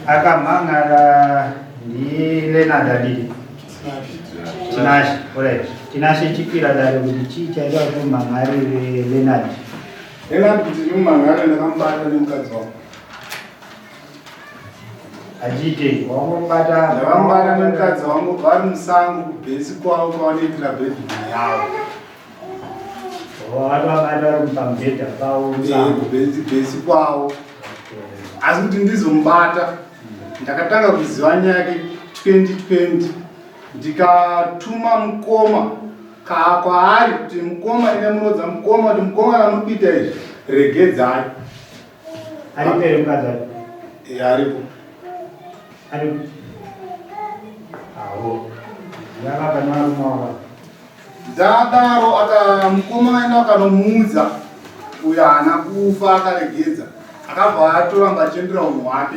Akamhan'ara ndiLenard adidi Tinashe. Alright. Tinashe chipira dare kuti chii chaida kuti umhan'arire Leonard. Leonard kuti ndimumhan'arire ndakamubata nemukadzi wangu. Achiitei? Wangomubata? Ndakamubata nemukadzi wangu vari musango kubhesi kwavo kwavanoitira bedroom yavo. Wakavabata vari pamubhedha pavo musango. Kubhesi bhesi kwavo. Asi kuti ndizomubata ndakatanga kuziva nyaya yake 2020 ndikatuma mukoma kwaari kuti mukoma ine murodza mukoma kuti mukoma kana muri kuita izvi regedzai. Aripo here mukadzi wacho? Eh, aripo. Aripo. Awo. Yakabva nevarume wava. Ndadaro aka mukoma vaenda vakanomuudza uyo haana kufa akaregedza akabva atoramba achiendera unhu hwake.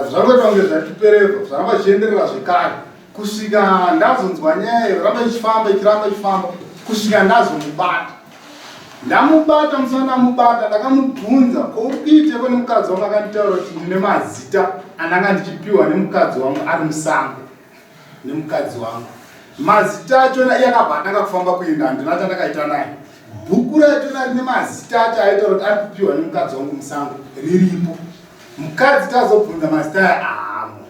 Zvangoita kunge zvatipererwa zvaramba zvichienderera zvekare kusvika ndazonzwa nyaya iyo ramba ichifamba ichiramba ichifamba kusvika ndazomubata. Ndamubata musi wandamubata ndakamubvunza ko uri kuiteko nemukadzi wangu akanditaura kuti ndine mazita andanga ndichipiwa nemukadzi wangu ari musango nemukadzi wangu mazita achona iye akabva atanga kufamba kuenda handina chandakaita naye bhuku rachona rine mazita acho aitaura kuti ari kupiwa nemukadzi wangu musango riripo mukadzi tazobvunza mazita aya ahamo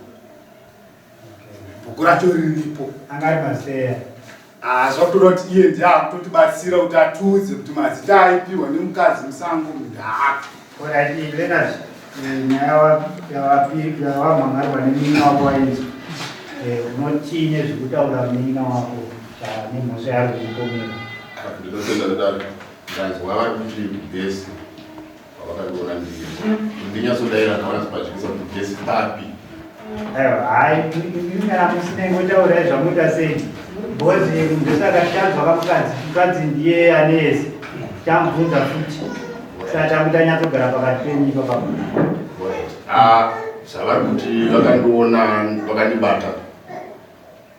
bhuku racho riripo anga ari mazita eya Ah, zvakutoda kuti iye ndiye akutotibatsira kuti atiudze kuti mazita aipiwa nemukadzi musango ndaapi. Alright, Leonard, eh, nyaya yawamhangarwa nemunin'ina wako wainzwa eh, unotii nezvekutaura munin'ina wako nemhosva yaari kukupomera? Ndinotenda nedare ndanzwa vari kuti bhesi Pavakandiona ndiri ndinyatsodaira ndaona pachikisa kuti gesi papi. Aiwa, hayi imi kana musina ingotaurai zvamuita sei because ndosaka tichanzwa kamukadzi mukadzi ndiye ane yese tichamubvunza futi saka takuti anyatsogara pakati penyu ipapapo. Ah, zvavari kuti vakandiona vakandibata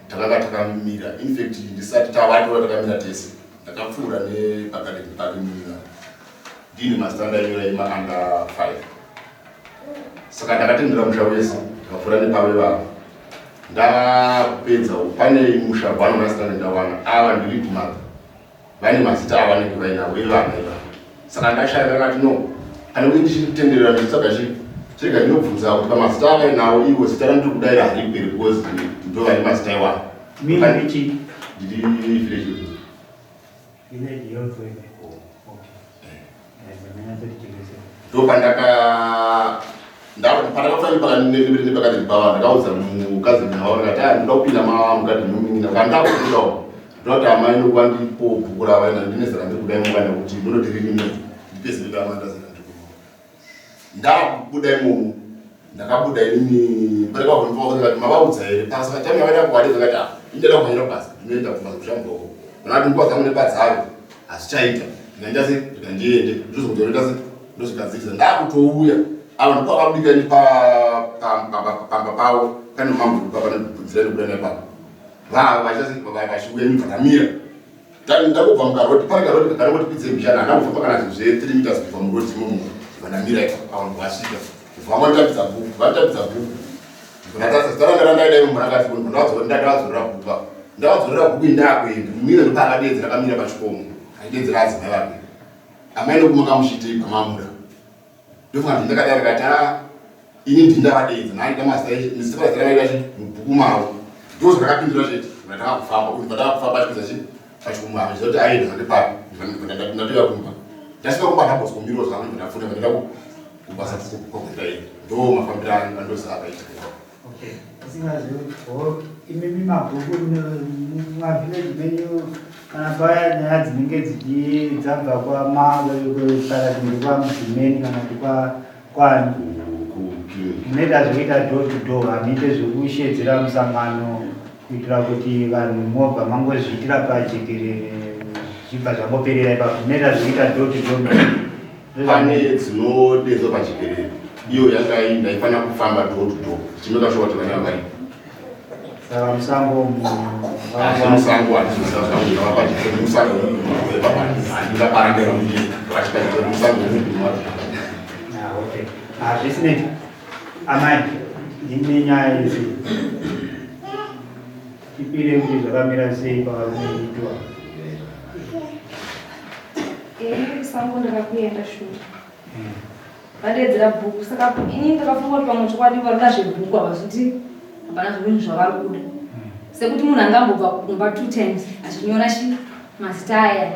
takanga takamira infact ndisati tavatora takamira tese ndakapfuura nepagadeni pake munin'ina ndine mazita andainyora ema under 5 saka ndakatendera musha wese ndikapfuura nepave vavo ndapedza pane musha one mazita ndawana ava ndiri kumother vane mazita avanenge vainawo evana ivavo saka ndashaya ndakati no pane kuti ndichitenderera ndichitsvaga chii chega ndinobvunza kuti pamazita avainawo iwo zita randiri kudaira hariperi because ndo vane mazita iwawo ndiri village ndopandaka pandakafamba nepakati pava ndakaudza mukadzi wavo ndikati ah ndoda kupinda mukadzi munin'ina kandakubudawo ndoda kuti amai nokuva ndipo bhuku rava ina ndine zera ndiri kuda imukana kuti munoti rini ndipe zita amanda zera ndiri kuda ndakubuda imomo ndakabuda inini ndikati mavaudza here pasi vatanga vaida kuwadi vakati ah indada kumhanyira kubasa ndinoenda kubasa kushamukoko ndakati nguva dzangu nepadzavo hazvichaita ndikandase ndikandiende ndozokutoendase ndozvigadzirisa ndakutouya ava ndipo vakabika ini pamba pavo pane mambo pane nzira inobuda nepapo vava vachiuya ini ndamira ndakubva mukaroti pane karoti kakana kuti pidze mbichana handina kufamba kana zve 3 meters kubva muroti imomo vandamira ipapo avo vasvika kubva vanotambidza bhuku vanotambidza bhuku ndataramira ndaida imomo rakati ndakavadzorera bhuku apa ndavadzorera bhuku indakuenda mumira ndopaakadeedzera akamira pachikomo aidedzera adzimai vake amai nokumanga muchiitei pamamura ndofunga kuti ndakadaro kati a ini ndini ndavadeedza naida mazita ravaida chi mubhuku mavo ndo zvandakapindura chete ndatanga kufamba uyu ndatanga kufamba achipedza chi pachikomo apa zoti aenda zvandipapi ndatouya kumba ndasvika kumba ndambozomirawo zvangu ndafuna ndaenda kubasa kwakuita ndo mafambiro andoziva akaitika. Okay. Tisingazivi oh, imimi mabhuku mumavillage menyu kana paya nyaya dzinenge dzichi dzabva kwama kana kuti kwamudzimeni kana kuti kwani munoita zvekuita door to door hamuite zvekushedzera musangano kuitira kuti vanhu mobva mangozviitira pajekerere zvichibva zvangoperera ipapo munoita zvekuita door to door. Pane dzinodedzwa pajekerere, iyo yanga ndaifanira kufamba door to door ndichimeka sure kuti vana varipo. Saka musango asi musango handizviziva musango handingaparangera vachipachikere musango. Ah, okay. Ah, zvisinei amai, ndine nyaya idzi, tipire kuti zvakamira sei pavarume itwa. Ini kusango ndakakuenda shuwa. Vadedzera bhuku, saka ini ndakafunga kuti pamwe chokwadi varikuda zvebhuku havazviti hapana zvinhu zvavari kuda. Sekuti munhu angambobva kumba two times achinyora chi mazita aya.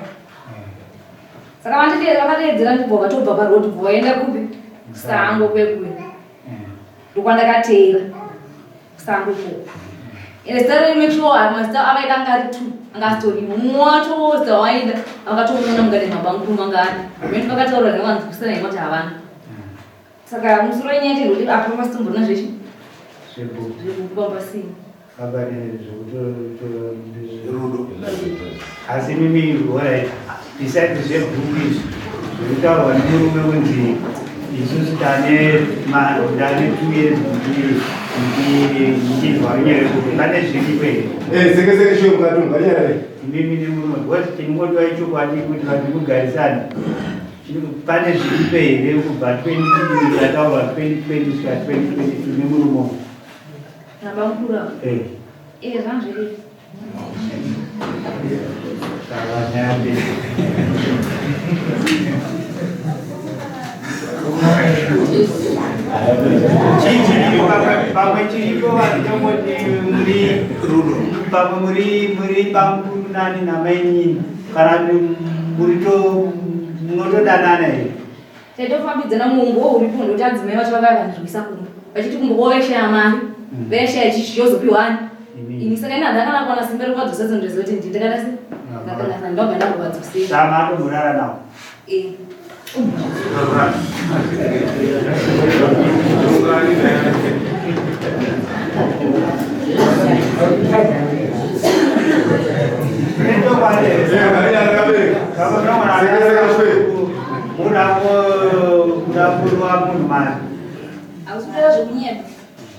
Saka vakadeedzera ndibva vatobva paroad bva vaenda kupi? Kusango kwekuya. Ndokwandakateera. Kusango ikoko. Ende zita remake sure mazita avaida anga ari two anga asitorimo. Mumwe wacho zita waida vakatomuona mugade mabamukuru manga ari. Vamweni vakataura nevanzwisana hema kuti havana. Saka musoro wenyaya chete kuti apa pasitomborina zvechi zvebhuku zvebhuku pamba pasina. Baba rudo asi mimi, alright, besides zvebhuku izvi zvirikutaurwa nemurume kunzi isusu tane ndane 2 years ndichinzwa runyerekupe, pane zviripo here? Eh, seke seke shuwa mukati nganyare. Imimi nemurume, because tinongodiwa ichokwadi kuti vanhu mugarisane. Pane zviripo here kubva 20 yataurwa 2020 kusvika 2022 nemurume uyu? Nabamukuru ava. Eh. Eh, zvanga zviripo. Saka nyaya mberi. Chii chiripo? Pamwe chiripo vanhu tongoti muri Rudo. Pamwe muri bamukuru nani namainini, kana muri to munotodanana here? Taitofambidzana. Muumbo uripo ndekuti adzimai vacho vakauya vandirwisa kumba vachiti kumba kwavo vaishaya mari, vaishaya chichi chozopiwa ani? Ini. Ini. Saka ini handina kana kuwana simba rekuvadzosa, dzinondoziva kuti ndii ndakada se ndakakangasa, ndobva ndambovadzosera. Sama atomborara nawo? Eh. Eh, nganyare kabe. Seke seke shuwa. Kuda kurwa munhu mari. Hausi kuda zvekunyepa.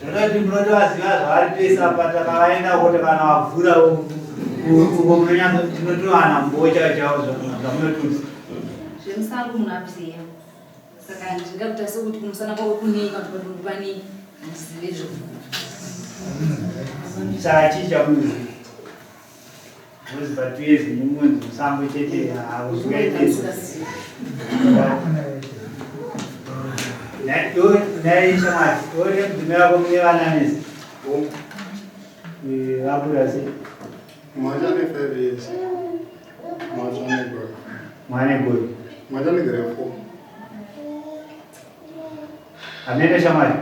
Zvinoti munotovaziva zvavari pesa patakavaenda kote kana vavhura uko munonyatso tinotowana mbocha chavo zvamunotusa. Zvemusango munhu abziya, saka ndingakuta sekuti kumusana kwako kunei kana kuti padumbu panei, handizive izvozvo. Saka chii chamunoziva? Because pa 2 years nemunzi musango chete hauzvingaite. Nhai shamwari, ore mudzimai wako mune vana nesi? Vakura sei? Mwacha ne 5 years. Mwacha ne gore. Mwane gore. Mwacha ne grade 4. Hamene shamwari.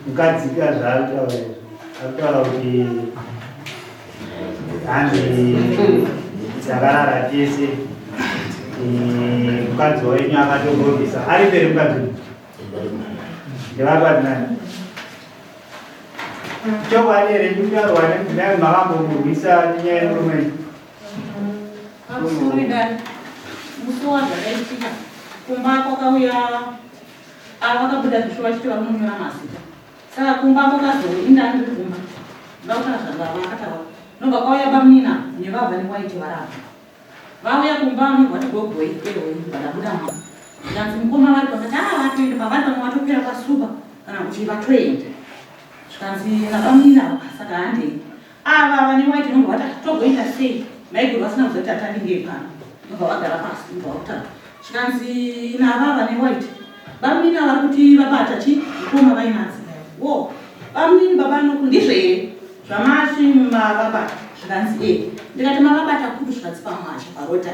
Mukadzika zvaari kutaura izvo. Ari kutaura kuti hanzi takarara tese. Mukadzi wenyu akatogobisa. Ari mberi mukadzi uyu. Ndevakadzi nani? Chokwadi here ndikutaurwa nemudzimai makambomurwisa nenyaya yemurume? Pamusoro idai musi wazvakaitika kumba kwakauya ava vakabuda zvishuwa vachiti vari munyora mazita, saka kumba kwakazoinda ndiri kumba ndakuta zvanga vakataura, nobva kwauya bamunina nevavha newaiti varapa vauya kumba nobva vati gogoi ehoi vadabuda mwa zvikanzi mukoma vari pakati a vatoenda pavari pamwe vatopera kwasupa kana kuti vatoenda, zvikanzi nabamunina saka handei ava vane waiti nobva vati togoita sei maiguru vasina kuziva kuti atandingei pano, nobva vagara pasi nobva vakutaura, zvikanzi nava vane waiti bamunina vari kuti vabata chi mukoma vainanzi wo bamunini baba noku ndizvo here zvamati mavabata, zvikanzi e, ndikati mavabata kupi, zvikanzi pamwacha parota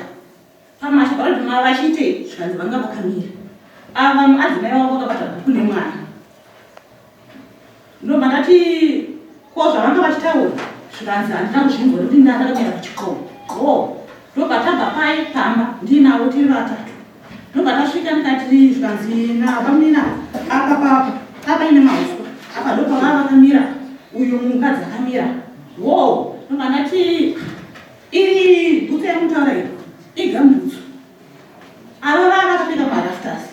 pamwacha parota mavachiitei, zvikanzi vanga vakamira ava adzimai vavo vakabata bhuku nemwana. Zvikanzi handina kuzvinzwa nekuti ndandakaenda kuchikoro. Oh, ndobva tabva paye pamba ndinavo tiri vatatu. Ndobva tasvika ndikati zvikanzi nabamina apa papa apa ine mauswa apa ndopavava vakamira uyu mukadzi akamira. Wo, ndobva ndati iri bhutsu yamutaura iri igambutsu. Ava vava vakapfeka marafters.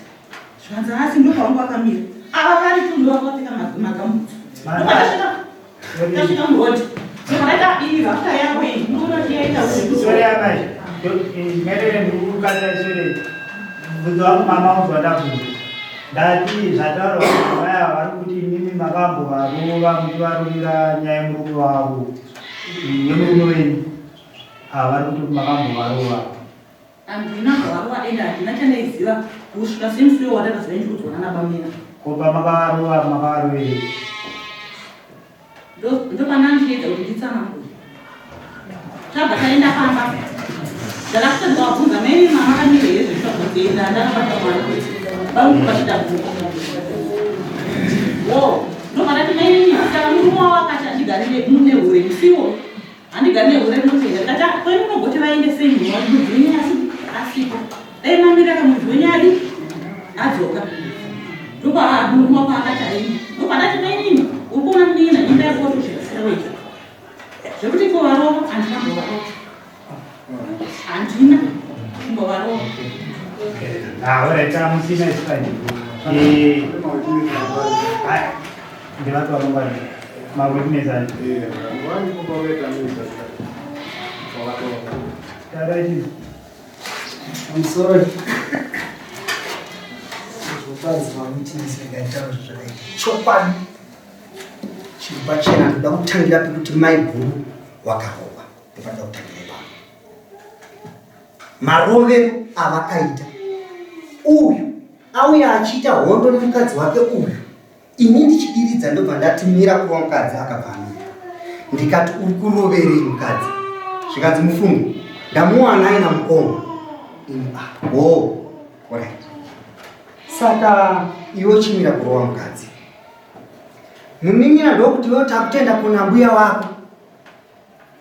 Zvikanzi asi ndopavanga vakamira. Ava vari tu ndovakapfeka magambutsu. Ndobva tasvika Tasvika muroad. Ndobva iyi rafter yako iyi unoona kuti yaita kuti Sorry amai. Merere ndikukata sorry. Mubvunzo wangu mama unzwa ndabvunza. Ndati zvataurwa vaya vari kuti imimi makambovarova muchivaruvira nyaya yemurume wavo. Yemurume wenyu. Ah, vari kuti makambovarova. Handina kuvarova ende handina chandaiziva kusvika semusi uyo wandakaziva ndikudzwa nana bamina. Ko pamakavarova makavaroverei? Ndopandandichiedza kuti nditsanangure. Tabva taenda pamba. Ndakasvika ndikavabvunza mai mama kamire here zvekutenda ndakabata mwana kuti bamukuru vachida bhuku. Wo, ndobva ndati mai saka murume wavo akati handigari nehure musiwo. Handigari nehure rinotenda. Ndikati ah, kwenu unogoti vaende sei munhu wacho mudzi wenyu asi asipo. Dai mamira ka mudzi wenyu adi adzoka. Ndokwa murume wako akati aende. Ndobva ndati mainini uri kuona munin'ina imba yako watozvirasira wega. Zvekuti ko varova handina kumbovarova. Handina kumbovarova. Ah, alright, musina is fine. Eh, ah, ndevatu vanongwarira mawitness acho. Tarachi. Pamusoro zvopanzi mawitness rega nditaure zvakaitika. Chokwadi chiri pachena ndoda kutangira pekuti mai guru wakarohwa ndopanoda kutangira ipapo. Marovero avakaita uyu auya achiita hondo nemukadzi wake uyu ini ndichidiridza ndobva ndati mira kurova mukadzi akabva amira ndikati uri kuroverei mukadzi zvikanzi mufungo ndamuwana aina mukoma ini ah oh alright saka iwe uchimira kurova mukadzi munin'ina ndokuti iwe takutenda kuna mbuya wako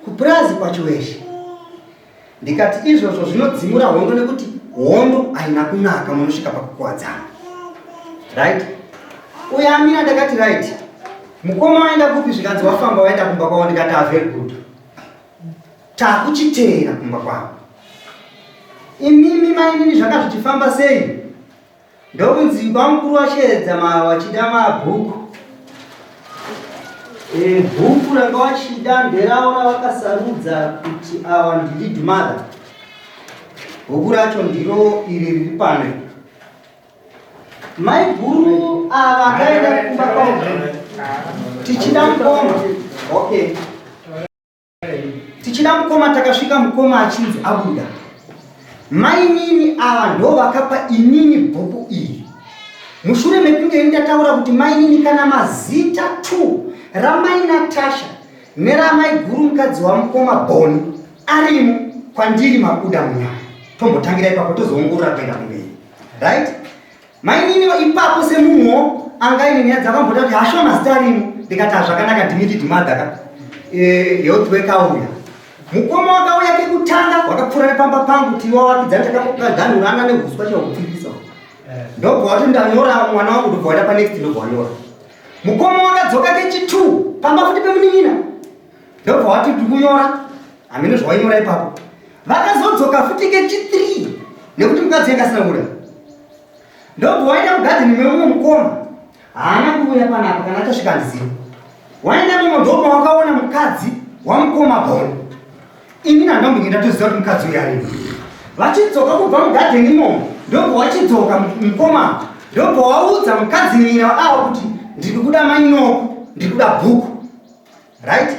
kupurazi kwachiweshe ndikati izvozvo zvinodzimura hondo nekuti hondo haina kunaka munosvika pakukuwadzana right uyo amira ndakati right mukoma waenda kupi zvikanzi wafamba waenda kumba kwavo ndikati ah, very good takuchiteera kumba kwavo imimi mainini zvanga zvichifamba sei Ndokunzi bamukuru washeedza wachida mabhuku. E, bhuku ranga wachida nderavo ravakasarudza kuti awa ndilead mother. Bhuku racho ndiro iri riri pano. Maiguru ava akaenda kumba kwavo tichida mukoma. Okay. Tichida mukoma takasvika mukoma achinzi abuda. Mainini ava ndo vakapa inini bhuku iri. Mushure mekunge ini ndataura kuti mainini kana mazita 2 ramai Natasha neramai guru mukadzi wamukoma Boni arimo kwandiri mabuda munyaya. Tombotangira ipapo tozoongorora kuenda kumberi. Right? Mainini ipapo semunhuwo anga aine nyaya dzavamboda kuti hashuwa mazita arimo ndikati hazvakanaka ndimi lead mother ka eh, health worker auya mukoma wakauya kekutanga wakapfuura nepamba pangu tiwawakidzana takaganhurana nehuswa chahupfirisa eh. ndobva wati ndanyora mwana wangu ndobva waita panext ndobva wanyora mukoma wakadzoka kechi2 pamba futi pemunin'ina ndobva wati ndikunyora hameno zvawainyora ipapo vakazodzoka futi kechi3 nekuti mukadzi yanga asina kuda ndobva waenda mugadheni memumwe mukoma haana kuuya panapa kana achasvika handizivi waenda momo ndobva wakaona mukadzi wamukoma bhoni ini nandambenge ndatoziva kuti mukadzi uyu arimo vachidzoka kubva mugadheni imomo ndobva wachidzoka mukoma ndobva waudza mukadzi nyina awo kuti ndiri kuda mainoko ndiri kuda bhuku right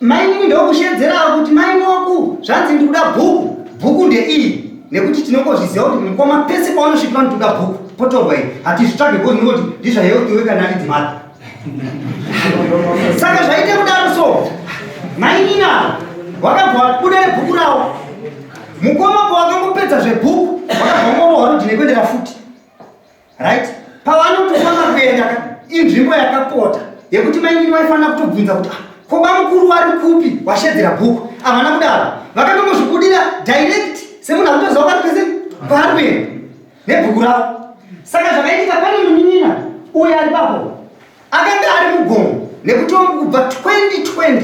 Mainini ndokushedzerawo kuti mai Noku zvanzi ndikuda bhuku, bhuku ndeiyi nekuti tinongozviziva kuti mukoma pese paunosvikira unotoda bhuku potorwa iyi hatizvitsvage because ndinoti ndizvahealth worker nalid mother saka zvaita kudaro so mainini ava wakabva wabuda nebhuku rawo mukoma pawakangopedza zvebhuku wakabva wangorohwa rudhi nekuendera futi right pavanotofamba kuenda inzvimbo yakapota yekuti mainini vaifanira kutobvunza kuti ah, Ko bamukuru wari kupi washedzera bhuku? Havana kudaro. Vakatongozvibudira direct semunhu akutoziva kwari kwese kwaari kuenda nebhuku ravo. Saka zvakaitika pane munin'ina uyo ari papo akanga ari mugomo nekuti kubva 2020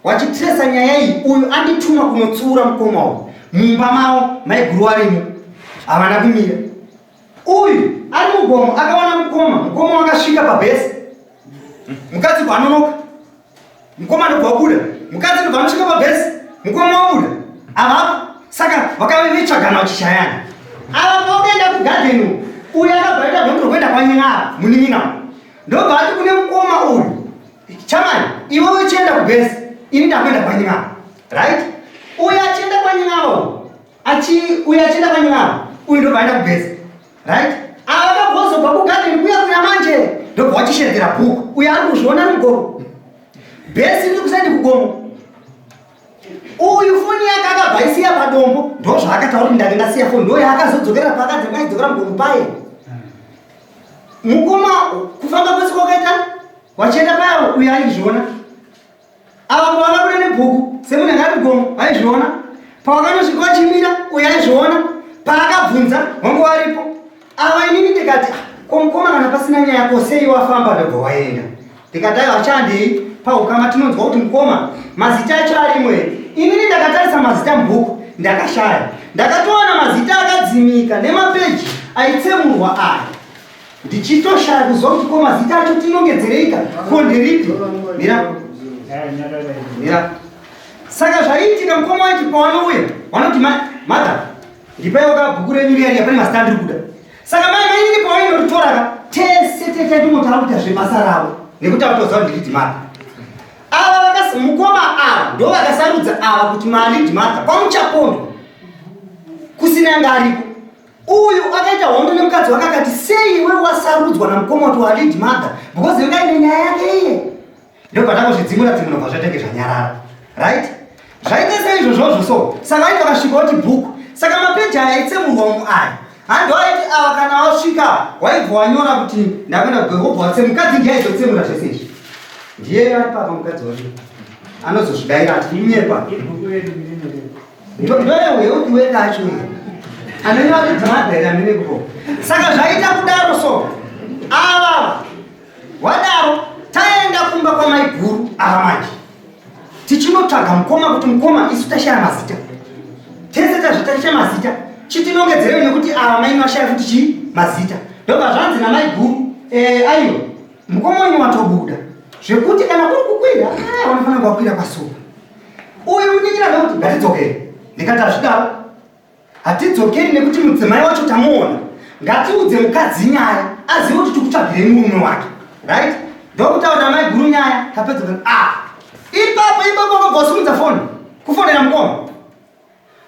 wachitresa nyaya iyi uyu andituma kunotsiura mukoma uyu mumba mavo maiguru warimo havana kumira uyu ari mugomo akawana mukoma mukoma wakasvika pabhesi mukadzi kwanonoka mukoma ndobva wabuda mukadzi ndobva anosvika pabhesi mukoma wabuda avapo saka vakave vetsvagana vachishayana ava pavakaenda kugadheni uyu akabva aita gondo rokuenda kwanyin'ara munin'ina ndobva ati kune mukoma uyu chamani iwe uchienda kubhesi ini ndakuenda kwanyin'ara right uyu achienda kwanyin'ara uyu achi uyu achienda kwanyin'ara uyu ndobva aenda kubhesi right ava vakabvozobva kugadheni kuya kuya manje ndobva wachishedzera bhuku uyo ari kuzviona ari mugomo bhesi riri kusaidi kugomo uyu foni yake akabva aisiya padombo ndozvaakataura kuti ndange ndasiya foni ndo yaakazodzokera paakadzi akaidzokera mugomo paye mukoma kufamba kwese kwakaita wachienda paya uyo aizviona Ava pavakabuda nebhuku semunhu anga ari mugomo vaizviona. Pavakanosvika vachimira uyo aizviona. Paakabvunza wangu waripo. Ava inini ndikati ah, ko mukoma kana pasina nyaya ko sei wafamba ndobva waenda. Ndikati aiwa chandei paukama tinonzwa kuti mukoma mazita acho arimo here. Inini ndakatarisa mazita mubhuku ndakashaya. Ndakatowana mazita akadzimika nemapeji aitsemurwa aya. Ndichitoshaya kuziva kuti ko mazita acho tinongedzereika ko nderipi mira mira saka zvaiitika mukoma waiti pawanouya vanoti mother ndipaiwo ka bhuku renyu riya riya pane mazita andiri kuda saka mai mainini pawainoritora ka tese tete tinotara kuita zvebasa ravo nekuti atoziva kuti ndiri dimata ava vakasi mukoma ava ndo vakasarudza ava kuti mali dimata kwamuchapondo kusina anga ariko Uyu akaita hondo nemukadzi wake akati sei iwe wasarudzwa namukoma kuti walead mother because yanga ine nyaya yake iye. Ndobva takuzvidzimura dzimura bva zvatenge zvanyarara. Right? Zvaita seizvozvozvo so. Saka aiti vakasvika oti book. Saka mapeji aya aitsemurwa umu aya. Handi waiti ava kana wasvika waibva wanyora kuti ndakuenda wobva watse mukadzi ndiye aizotsemura zvese izvi. Ndiye ari papa mukadzi wacho. Anozozvidaira ati kunyepa. Ndoyeuti weka acho anenge vakudzimabhera amene kupo saka zvaita kudaro so ava wadaro taenda kumba kwamaiguru ava manje tichinotsvaga mukoma kuti mukoma isu tashaya mazita tese tazvitashaya mazita chitinongedzerei nekuti ava maini vashaya futi chii mazita ndobva zvanzi namaiguru eh, aiwa mukoma wenyu watobuda zvekuti kana kuri kukwira ah, vanofanira kuvakwira pasupa Uyu munin'ina ndokuti ngatidzokere. Ndikati hazvidaro. Hatidzokeri nekuti mudzimai wacho tamuona. Ngatiudze mukadzi nyaya azive kuti tikutsvagirei murume wake. Right? Ndokutaura namai guru nyaya tapedza kuti ah. Ipapo ipapo wakabva wasimudza foni kufonera mukoma.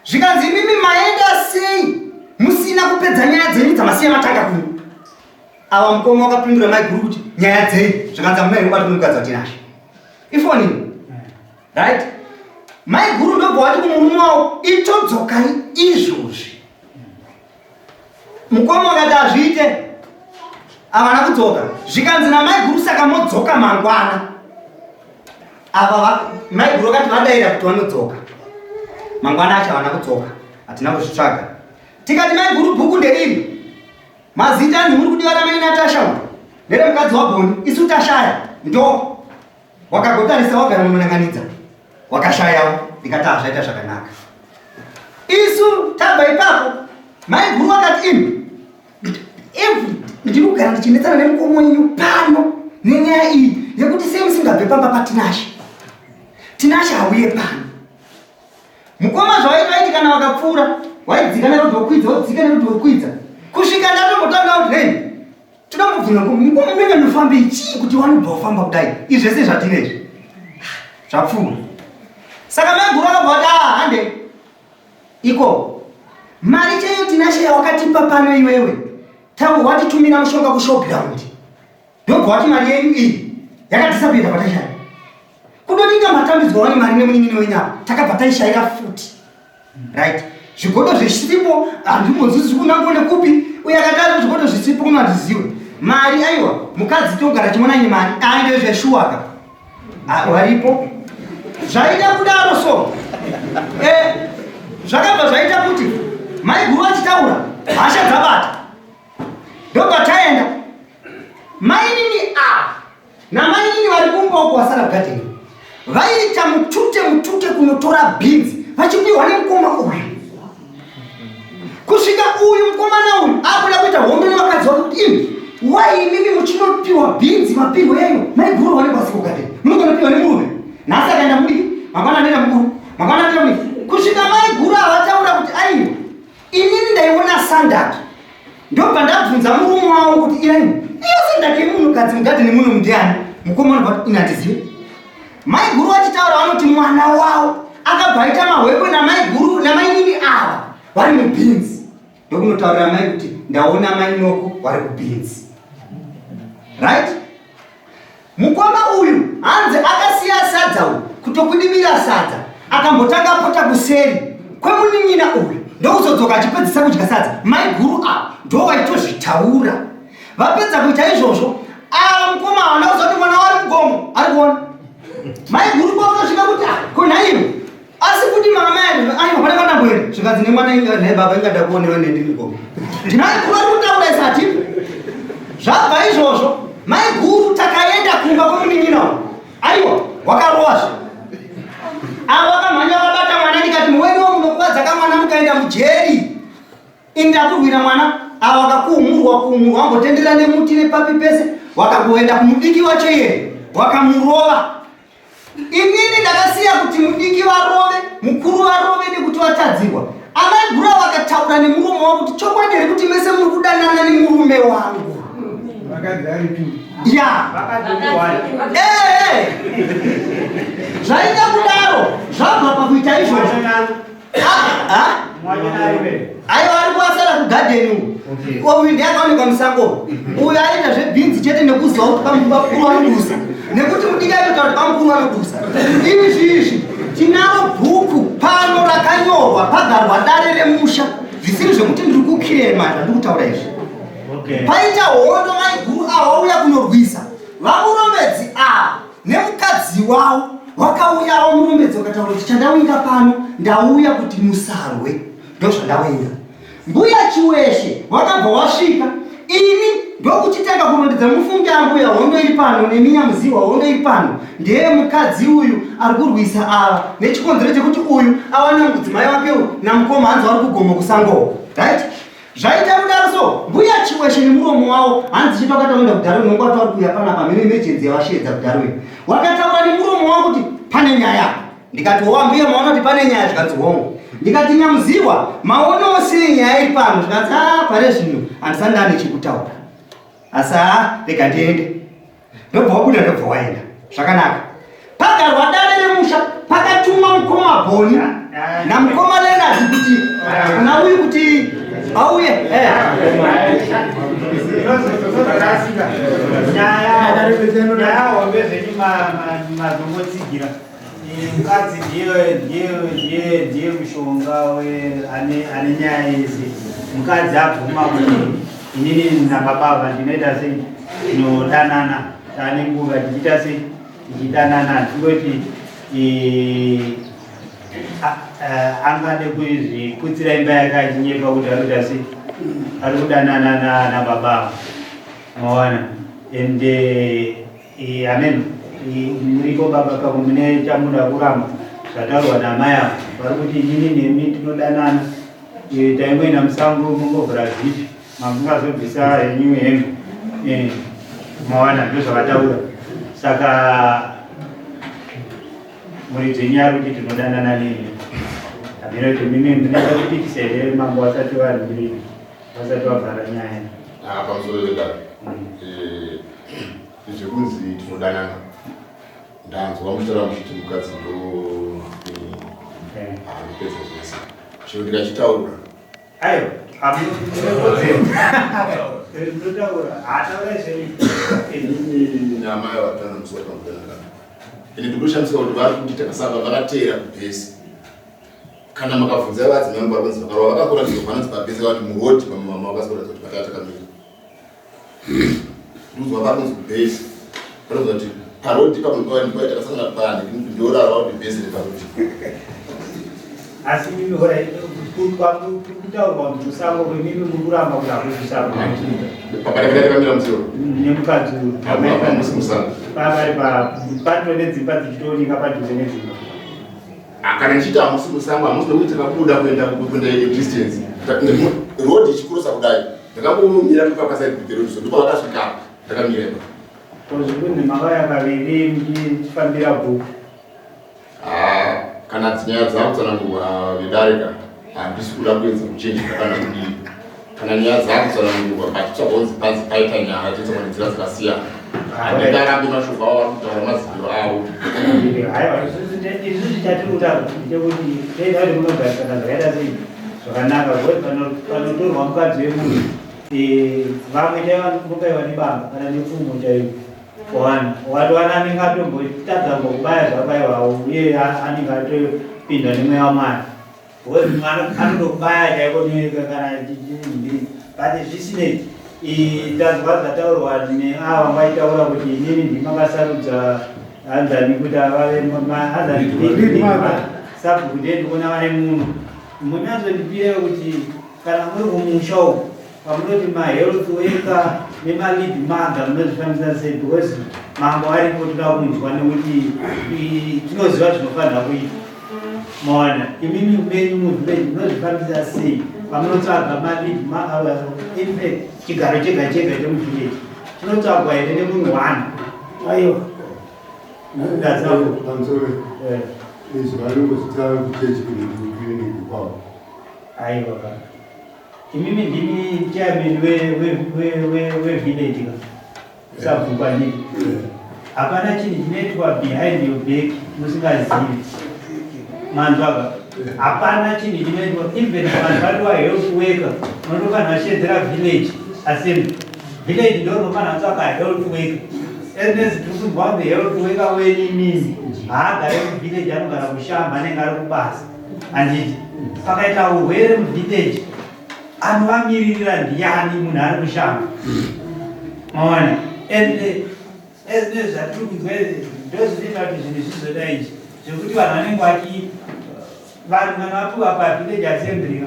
Zvikanzi imimi maenda sei musina kupedza nyaya dzenyu dzamasiya matanga kuno. Ava mukoma wakapindura mai guru kuti nyaya dzei zvikanzi hamuna here kubatwa nemukadzi waTinashe. Ifoni. Right? Mai guru ndobva wati kumurume wavo itodzokai izvozvi. Mukoma wakati hazviite. Havana kudzoka. Zvikanzi namai guru saka modzoka mangwana. Ava mai guru vakati vadaira kuti vanodzoka. Mangwana acho havana kudzoka. Hatina kuzvitsvaga. Tikati mai guru bhuku nderiri. Mazita anzi muri kudiwa namai Natasha uyu. Neremukadzi waBhoni isu tashaya. Ndo wakagotarisa wagara munonanganidza wakashayawo ndikati hazvaita zvakanaka isu tabva ipapo maiguru vakati imi every ndiri kugara ndichinetsana nemukomo wenyu pano nenyaya iyi yekuti sei musingabve pamba patinashe tinashe hauye pano mukoma zvawaiti vaiti kana vakapfuura waidzika nerudhi wokwidza wodzika nerudhi wokwidza kusvika ndatombotanga kuti rei Toda kubvunza mukoma unenge ndofambei chii kuti wanobva wafamba kudai izvi zvese zvatine izvi zvapfuura saka maiguru akabva vati ah hande iko mari chaiyo tinashe yawakatipa pano iwewe tawe watitumira mushonga kushowground ndobva wati mari yenyu iyi yakadisapinda kwataishaya kudoti inga matambidzwa wani mari nemunin'ini wenyama takabva taishaira futi right zvigodo zvisipo handimbonzwi zviri kunangwa nekupi uye akadaro zvigodo zvisipo kuno handiziwe mari aiwa mukadzi togara chimona ine mari aende zveshuwaka ah, waripo Zvaita kudaro so eh, zvakabva zvaita kuti maiguru vachitaura hasha dzabata ndobva taenda mainini ava namainini vari kumba uko vasara kugadheni vaiita mutute mutute kunotora bhinzi vachipiwa nemukoma uyu kusvika uyu mukomana uyu akuda kuita hondo nevakadzi vake kuti imi wai imimi muchinopiwa bhinzi mapirwo enyu maiguru vanenge vasiko kugadheni munogonopiwa nemurume nhasi akaenda mudiki mangwana anoenda mukuru mangwana anoenda mudiki kusvika maiguru avataura kuti aiwa inini ndaiona sandaki ndobva ndabvunza murume wavo kuti irani iyo sandaki yemunhukadzi mugadheni muno ndiani mukomana bva ini handizive maiguru vachitaura vanoti mwana wavo akabva aita mahwekwe namaiguru namainini ava vari mubhinzi ndokunotaurira mai kuti ndaona mainoko vari kubhinzi right Mukoma uyu hanzi akasiya sadza uyu kutokudibira sadza akambotanga apota kuseri kwemunin'ina uyu ndokuzodzoka achipedzisa kudya sadza. Maiguru ava ndovaitozvitaura. Vapedza kuita izvozvo ava mukoma havana kuzoti mwana wari mugomo ari kuona. Maiguru kwakutosvika kuti ah, ko nhaiwe asi kuti mama aiwa pane mwana mbwere zvikanzi nemwana inga naye baba ingada kuonewa nendini gogo ndinaiguru ari kutaura isati zvabva izvozvo maiguru takaenda kumba kwemunin'ina uyu aiwa wakarowazve avo vakamhanya vakabata mwana ndikati muweniwo munokuvadza kamwana mukaenda mujeri ini ndakurwira mwana avo wakakuhumurwa kuhumurwa wambotendera nemuti nepapi pese wakakuenda kumudiki wacho iyeye wakamurova Inini ndakasiya kuti mudiki varove, mukuru varove nekuti vatadzirwa. Amai Gura vakataura nemurume wangu kuti chokwadi here kuti mese muri kudanana nemurume wangu. Ya. Eh, eh. Zvaita kudaro zvabva pakuita izvozvo. Aiwa ari kuasara kugadheni uyu. Uyu ndiye akaonekwa musango. Uyu aita zvebhinzi chete nekuziva kuti pamukuru vanodusa. Nekuti mudiki aitotaura kuti pamukuru vanodusa. Izvi izvi tinaro bhuku pano rakanyorwa pagarwa dare remusha zvisiri zvekuti ndiri kukirema zvandiri kutaura izvi. Paita hondo maiguru ava vauya kunorwisa vamurombedzi ava Nemukadzi wavo wakauyawo murombedzi wakataura kuti chandawinga pano ndauya kuti musarwe ndozvandawinga. Mbuya Chiweshe wakabva wasvika ini ndokuchitanga kurondedza mufunge ambuya hondo iri pano nemi nyamuziwa hondo iri pano ndeye mukadzi uyu ari kurwisa ava nechikonzero chekuti uyu awana mudzimai wake uyu namukoma hanzi vari kugomo kusango right Zvaita kudaro so mbuya Chiweshe nemuromo wavo hanzi chito akataura kudhara unonga wati wari kuuya panapa mheno emergency yavasheedza kudhara uyu wakataura nemuromo wavo kuti pane nyaya apa ndikati howa mbuya maona kuti pane nyaya zvikanzi hongu ndikati nyamuziwa maonawo sei nyaya iri pano zvikanzi a pane zvino handisati ndane chekutaura asi haa rega ndiende ndobva wabuda ndobva waenda zvakanaka pagarwa dare remusha pakatuma mukoma bhoni namukoma lenard kuti kuna uyu kuti auye eh. Nyaya hombe zvenyu mazongotsigira mukadzi ndiye ndiye ndiye ndiye mushonga ane ane nyaya yese mukadzi abvuma kuti inini nababa ava ndinoita sei tinodanana tane nguva tichiita sei tichidanana tingoti angade kuzviputsira imba yake achinyepa kuti ari kuita sei ari kudanana nababa ava mawana and Eh, amen. Eh, muriko baba pamwe mune chamuda kuramba zvataurwa naamai ava vari kuti inini nemi tinodanana eh, taingoenda musango mongovhura zipi mamungazobvisa henyu hembe eh, mawana ndozvavataura saka muridzi wenyu ari kuti tinodanana nemi hameno kuti mimi munoita kupikisa here mambo vasati variri vasati vavhara nyaya ah, pamusoro vedare eh, zvekunzi tinodanana ndanzwa muchitaura muchiti mukadzi ndo anopedza eh, zvese chero ndikachitaura aiwa inini naamai vatana musi watakudanana ende ndikushamisika kuti vari kuti takasava vakateera kubhesi Kana makabvunza vadzimai vangu vari kunzi vakarova vakakura ndizvo panonzi pabese vati muroad pamama vakazoratidza kuti patata takamira. Nduzwa vari kunzi kubase. Vanonzi kuti Parodi patakasangana pani ndorarwa kuti bhesi reparodi. Asi mimi hora kutaurwa kuti musango kwemimi muri kuramba kuti hakusi musango. Pakamira musoro. Nemukadzi uyu. Hamusi musango. Pakari pato nedzimba dzichitooneka padhuze nedzimba. Kana ndichiti hamusi musango hamusi nekuti takabuda kuenda kuenda distance. Road ichikurosa kudai. Ndakangomira pakaside peroad so ndipo vakasvika ndakamira ipapo. Ko zvekunzi makauya kaviri muchifambira bhuku. Ah, kana dzinyaya dzakutsanangurwa vedare ka handisi kuda kuedza kuchenjera kana kudii kana nyaya dzakutsanangurwa pachitsvagwa kunzi panzi paita nyaya totsvagwa nenzira dzakasiyana handingarambi mashoko avo vari kutaura maziviro avo. Haiwa, isusu chatiri kutaura ndechekuti toita kuti munogarisana zvakaita sei zvakanaka because panotorwa mukadzi wemunhu vamwe chaivo vanobaiwa nebanga kana nepfumo chaivo. One watowana anenge atombotadza mbokubaya zvabaiwawo uye anenge atopinda nemweya wamwari because mwana anotokubaya chaiko kana but zvisinei tanzwa zvataurwa neava vaitaura kuti inini ndimakasarudza hanzani kuti avave hanzani sabhuku ndiye ndikuona vane muno munyatsondipire kuti kana muri kumusha uku Pamunoti ma health worker nema lead mother munozvifambisa sei because mambo aripo toda kunzwa nekuti tinoziva zvinofanira kuita. Mawana imimi menyu muvillage munozvifambisa sei pamunotsvaga ma lead mother in fact chigaro chega chega chemuvillage chinotsvagwa here nemunhu one? Aiwa. Pamusoro izvi vanongozvitaura kuchechi kunekiriniki kwavo. Aiwa. Imimi ndimi chairman wevillage ka sabhuku anditi hapana chinhu chinoitwa behind your back musingazivi manzwaka hapana chinhu chinoitwa even vanhu vadiwa health worker unotofanira shedzera village assembly village ndo rinofanira kutsvaka health worker ernest tiri kunzwa kunzi health worker wenyu imimi haagare muvillage anogara kushamba anenge ari kubasa handiti pakaita urwere muvillage anovamiririra ndiyani munhu ari kushamba maona and ezvine zvatiri kunzwa izvi ndozvinoita kuti zvinhu zvizodai izvi zvekuti vanhu vanenge vachi vanhu kana vapiwa pavillage assembly ka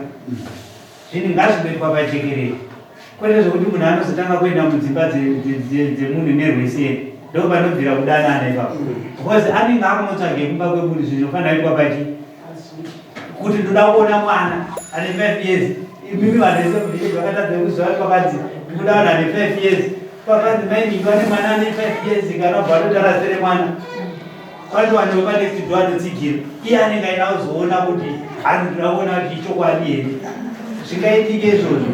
Zvinhu ngazvingoitwa pajekerere kwete zvekuti munhu anozotanga kuenda mudzimba dzemunhu nerweseri ndopanobvira kudanana ipapo because anenge akunotsvage kumba kwemunhu zvinhu zvinofanira kuitwa pachi kuti ndoda kuona mwana ane 5 years imimi vanhu vese muvillage vakatadza kuziva kuti pakanzi ndikuda vanhu ane 5 years pakanzi mainingi vane mwana ane 5 years kana bva atotaura zita remwana Kwati wanhu vepanext door anotsigira iye anenge aida kuzoona kuti anotoda kuona kuti ichokwadi here zvingaitike izvozvo.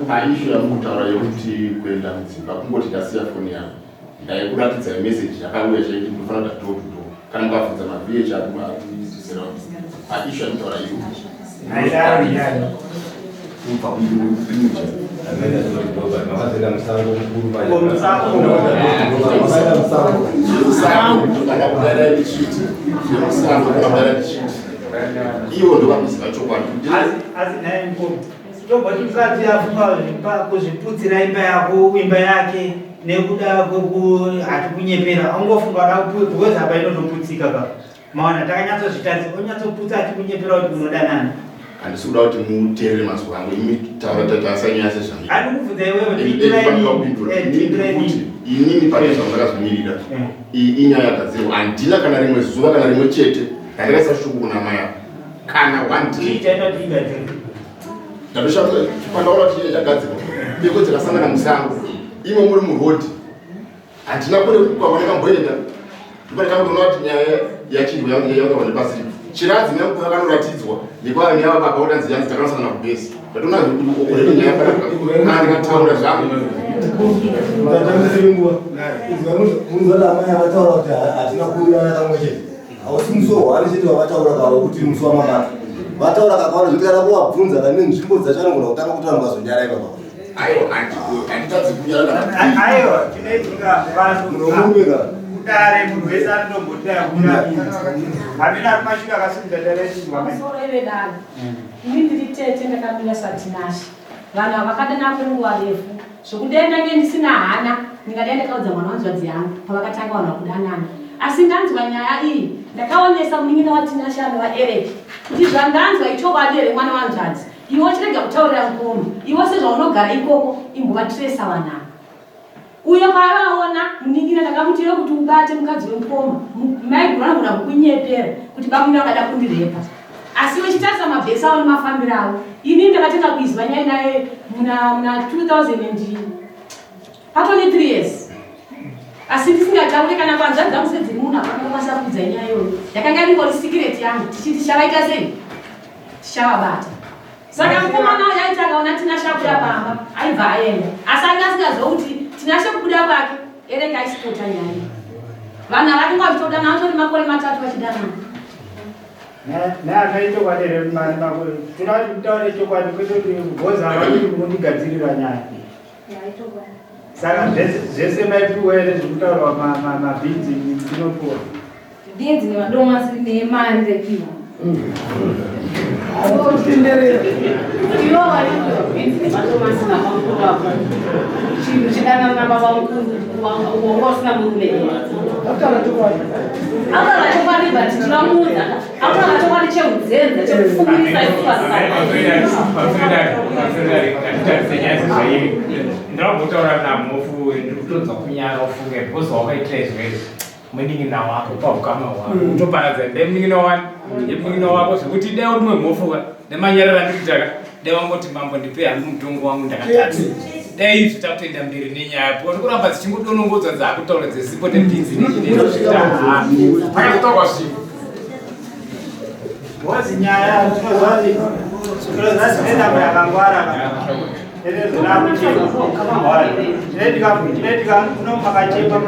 Paishu yamukutaura yekuti kuenda mudzimba kungoti ndasiya foni yangu ndaikuratidzai meseji yakauya chaiti munofanira kuita door to door kana mukabvunza mavh paishu yamutaura iyo Ivo ndovanoziva chokwadi. Asi nhai mukoma, tomboti mukadzi afunga kuzviputsira imba yako, imba yake nekuda kweku hatikunyepera, angofunga da because apa inotoputsika pa. Maona takanyatsozvitarisa onyatsoputsa achikunyepera kuti munodanana. Handisi kuda kuti muteerere mazwi angu imi taura tatarisa nyaya sezvandiri. Handikubvunza iwewe pindura inini. Inini pane zvandakazvimirira. Iyi inyaya yagadzirwa handina kana rimwe zuva kana rimwe chete randakaisa shuku kuna mai ava. Kana one day. Chii chaita kuti igadzirwe? Ndatoshamiswa pandaona kuti nyaya yagadzirwa. Beko dzakasangana musango. Imo muri muroad. Handina kure kwavandakamboenda ndopandakaona kuti nyaya yachinjwa yakawa nepasiri chiradzi nyangu yakanoratidzwa nekwava neava baba kuti anzi yanzi takanosangana kubhesi ndatoona already nyaya panapa ndikataura zvangu Tatambisiri nguva. Munzwa amai avataura kuti hatina kuwirirana kamwe chete. Hausi musi wehwani chete wavataura kavo kuti musi wamabata. Vataura kakawanda zvekuti kana kuvabvunza vane nzvimbo dzacho anogona kutanga kutaura mukazonyara ipapa. Aiwa, handitadzi kunyara kana. Aiwa, chinoitika vanhu. Munomurume ka. Kudare munhu wese anotombotaya kunyara. Hamina ari mashure akasimudza dare Pamusoro ive dare. Ini ndiri tete ndakamira saTinashe. Vanhu ava vakadanana kwenguva refu zvokudai ndange ndisina hana ndingadai ndakaudza mwana wanzvadzi yangu pavakatanga vanhu vakudanana. Asi ndanzwa nyaya iyi ndakaonesa munin'ina waTinashe anova Eric kuti zvandanzwa ichokwadi here mwana wanzvadzi iwe uchirega kutaurira mukoma iwe sezvaunogara ikoko imbovatiresa vanhu ava. Uyo paaivaona munin'ina ndakamuti iwe kuti ubate mukadzi wemukoma maiguru anogona kukunyepera kuti bamunini vakada kundirepa asi iwe chitarisa mabhesi avo nemafambiro avo ini ndakatanga kuiziva nyaya naye muna muna 2000 and patone 3 years asi ndisingataure kana kwanzvadzi dzangu sedziri muno hapana kukwanisa kuudza nyaya iyoyo yakanga ringori sikireti yangu tichiti tichavaita sei tichavabata Saka mukomana uyu aiti akaona Tinashe abuda pamba aibva aenda asi anga asingaziva kuti Tinashe kubuda kwake Ereka aisipota nyaya iyi. Vanhu ava vakanga vachitodanana vatori makore matatu vachidanana. Naamai chokwadi here mari makore toda kuti mutaure chokwadi kwete kuti bhoza vakuti munondigadzirira nyaya. Saka zvese maipiwa here zvekutaurwa mabhinzi ndinopiwa. Bhinzi nemadomasi nemari ndaipiwa. Iwo waipiwa bhinzi nemadomasi nabamukuru vako. Chinhu chidanana nababamukuru wanga usina murume. Akataura chokwadi. Akataura chokwadi but tinomuudza. Akutaura chokwadi cheudzenza chekufungirisa isu Ndinokutotaura namhofu ndikutonzwa kunyara ufunge because wakaitira izvo izvi munin'ina wako paukama hwako mm. utoparadza imba yemunin'ina wani yemunin'ina wako zvekuti dai uri mumwe mhofu ka nemanyarara andikuitaka dai wangoti mambo ndipe hangu mutongo wangu ndakatadza dai izvi takutoenda mberi nenyaya because kuramba dzichingodonongodzwa dzaakutaura dzesipo nebhinzi nechipakatotaurwa zvinhu Ngozi nyaya tinozvati tinozvati nenhamba yakangwara chinoitika muno makachekwa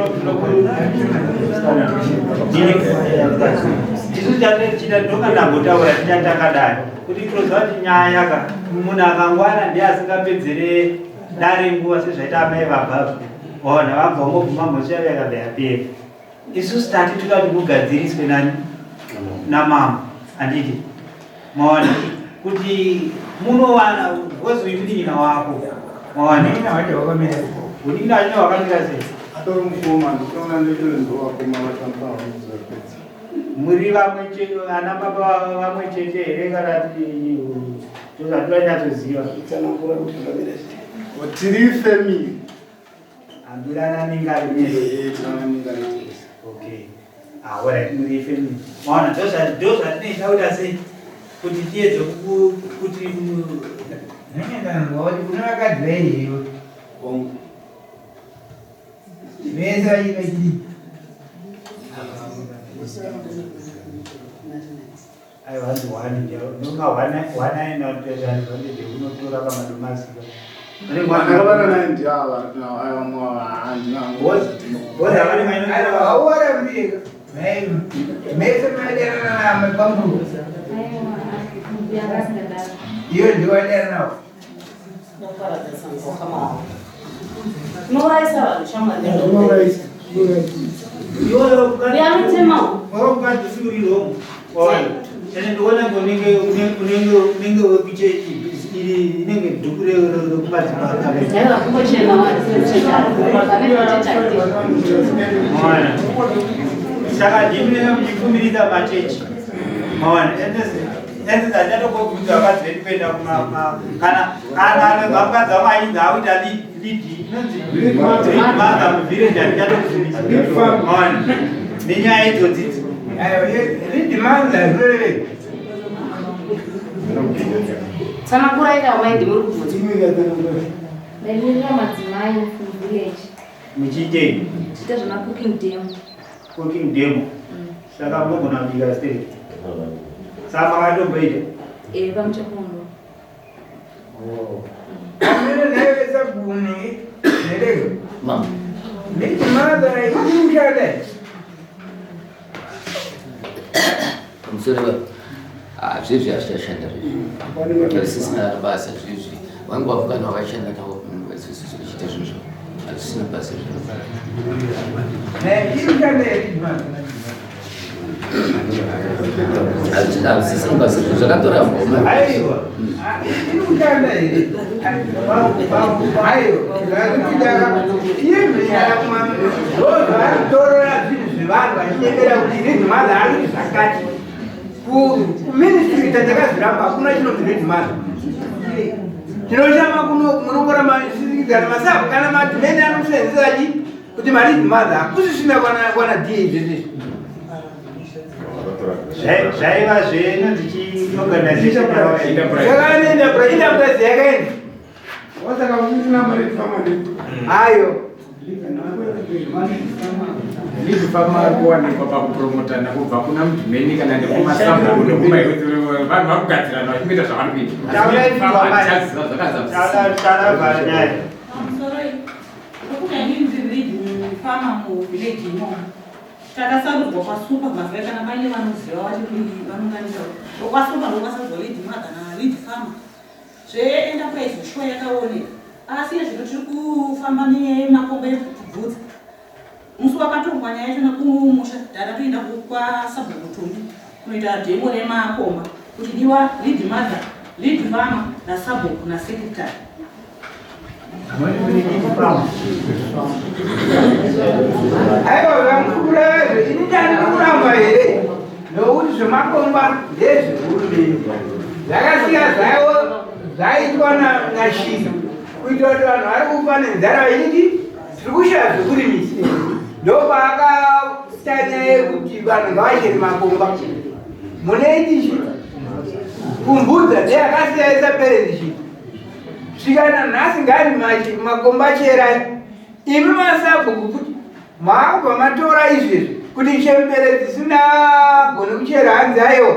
isu chatinochita ndonga ndambotaura tichati takadai kuti tinoziva kuti nyaya ka munhu akangwara ndiye asingapedzere dare nguva sezvaita amai vabva ona vabva vangobvuma mhosva yavo yakabva yapera Isusu tati toda kuti mugadziriswe nani namambo handiti maona kuti munowana because uyu munin'ina wako maona munin'ina wacho wakamira sei atori mukoma ndikutoona nditoenzowakoma vatambaapedza muri vamwe chete ana baba vamwe chete here kana tozvatinonyatsoziva tiri family Hambirana ningari mese. Tirana ningari tese. Okay. Ah, alright, muri family. Maona ndozvatinoita kuita sei kuti tiedze kuti Ndokuti kune vakadzi vairiwe. Hongu. Vese vachiita chii? Aiwa hanzi one ndonga one one aenda kutoita advantage yekunotora pamadomasi. Ndakabata naye ndiava aiwa mwa handina. Boza vane maino. Aiwa hauwarambire. Mese maidanana namabambo. Aiwa, asingadaro. Iyo ndiwo adanana nawo. Unourayisa vanhu shamwari. Unourayisa. Ndoona unenge unenge wekuchechi iri inenge dhuku rekumadzibaba. Saka ndimi munenge muchikumiridza machechi. Maona ende ndachatokobvunza vakadzi vedu kuenda kana kana anobva mukadzi wangu ainzi akuita lead inonzi lead mother muvillage handichatokubvumisa. Maona nenyaya idzodzi idzi. Lead mother zvinorevei? Tsanangurai ka mai ndimuri kubvunza. Ndaimirira madzimai muvillage. Muchiitei? Tichiita zvema cooking demo. Cooking demo. Saka munogona kubika sei? Saka makatomboita? Eh, pamuchakondo. Oh. Amene naye vesabhuni nerego. Mama. Lead mother ikushanda. Pamusoro pa ah, zvezvi hazvichashanda zvezvi hazvisisina basa zvezvi vangu vafukana vakashanda navo vachiita zvinhu zvavo hazvisina basa zvezvi Naye ikushanda lead mother. Zvakatorambwa. Aiwa, iri kushanda here? Aiwa, ndozvaaritorora zvinhu zvevanhu vachinyengera kuti lead mother ari kuti zvakati. Kuministry tatakazviramba, hakuna chinonzi lead mother. Tinoshama kuno munongora masikidzana masabu kana madhimeni anomusenzesa chi kuti malead mother hakusisina kwana da zvese. Zvaiva zvenonzi chiorganization. Zvakaenda enterprise, enterprise yakaenda. Ayo. Lead farmer ari kuwanikwa pakupromotana kubva kuna mudhimeni kana nekumasabhuku nekumavanhu vakugadzirana vachikuita zvavari kuita. Taura nyaya. Pamusoro nokuti inini ndiri lead farmer muvillage imomo. Takasarudzwa kwasupa mazuva kana paine vanoziva vachiri vanonganisa kwasupa, ndokwakasarudzwa lead mother nalead farmer. Zveenterprise shuwa yakaoneka, asi ezvino tiri kufamba nemakomba ekubvudza. Musi wakatongwa nyaya yachona kumusha, takatoenda kwasabhuku Tumbi kunoita demo remakomba kuti diwa lead mother, lead farmer nasabhuku nasecretary. Aiwa, vamukureva ini ndandiri kuramba here? Nokuti zvemakomba ndezvehurumende, zvakasiya zvayo zvaitwa naShiri kuitira kuti vanhu vari kufa nenzara vachiti tiri kushaya zvekurimisa. Ndopaakaita nyaya yekuti vanhu ngavachere makomba. Muneitichi kumbudza ndeyakasiya isaperendi chii svika nanhasi ngari makomba cherai. Imi masabhuku kuti maakubva matora izvezvi kuti chembere dzisingagoni kuchera, hanzi aiwa,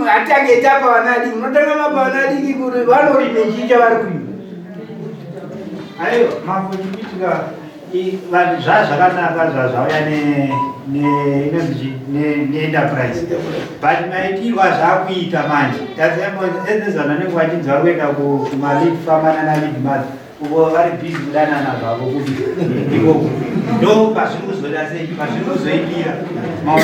hatange tapa vana diki. Munotanga mapa vana diki kuti vanorime chii chavari kuima? Aiwa, mambo, chikuitika vanhu zvazvakanaka zvazvauya inonzi neenterprise, but maitirwa zvakuita manje taziaezezvanhu vanenge vachinzi vari kuenda kumalead farmer nana lead mother, uko vari busy kudanana zvavo kupi ikoko. Ndo pazviri kuzoda sei, pazviri kuzoipira. Maona,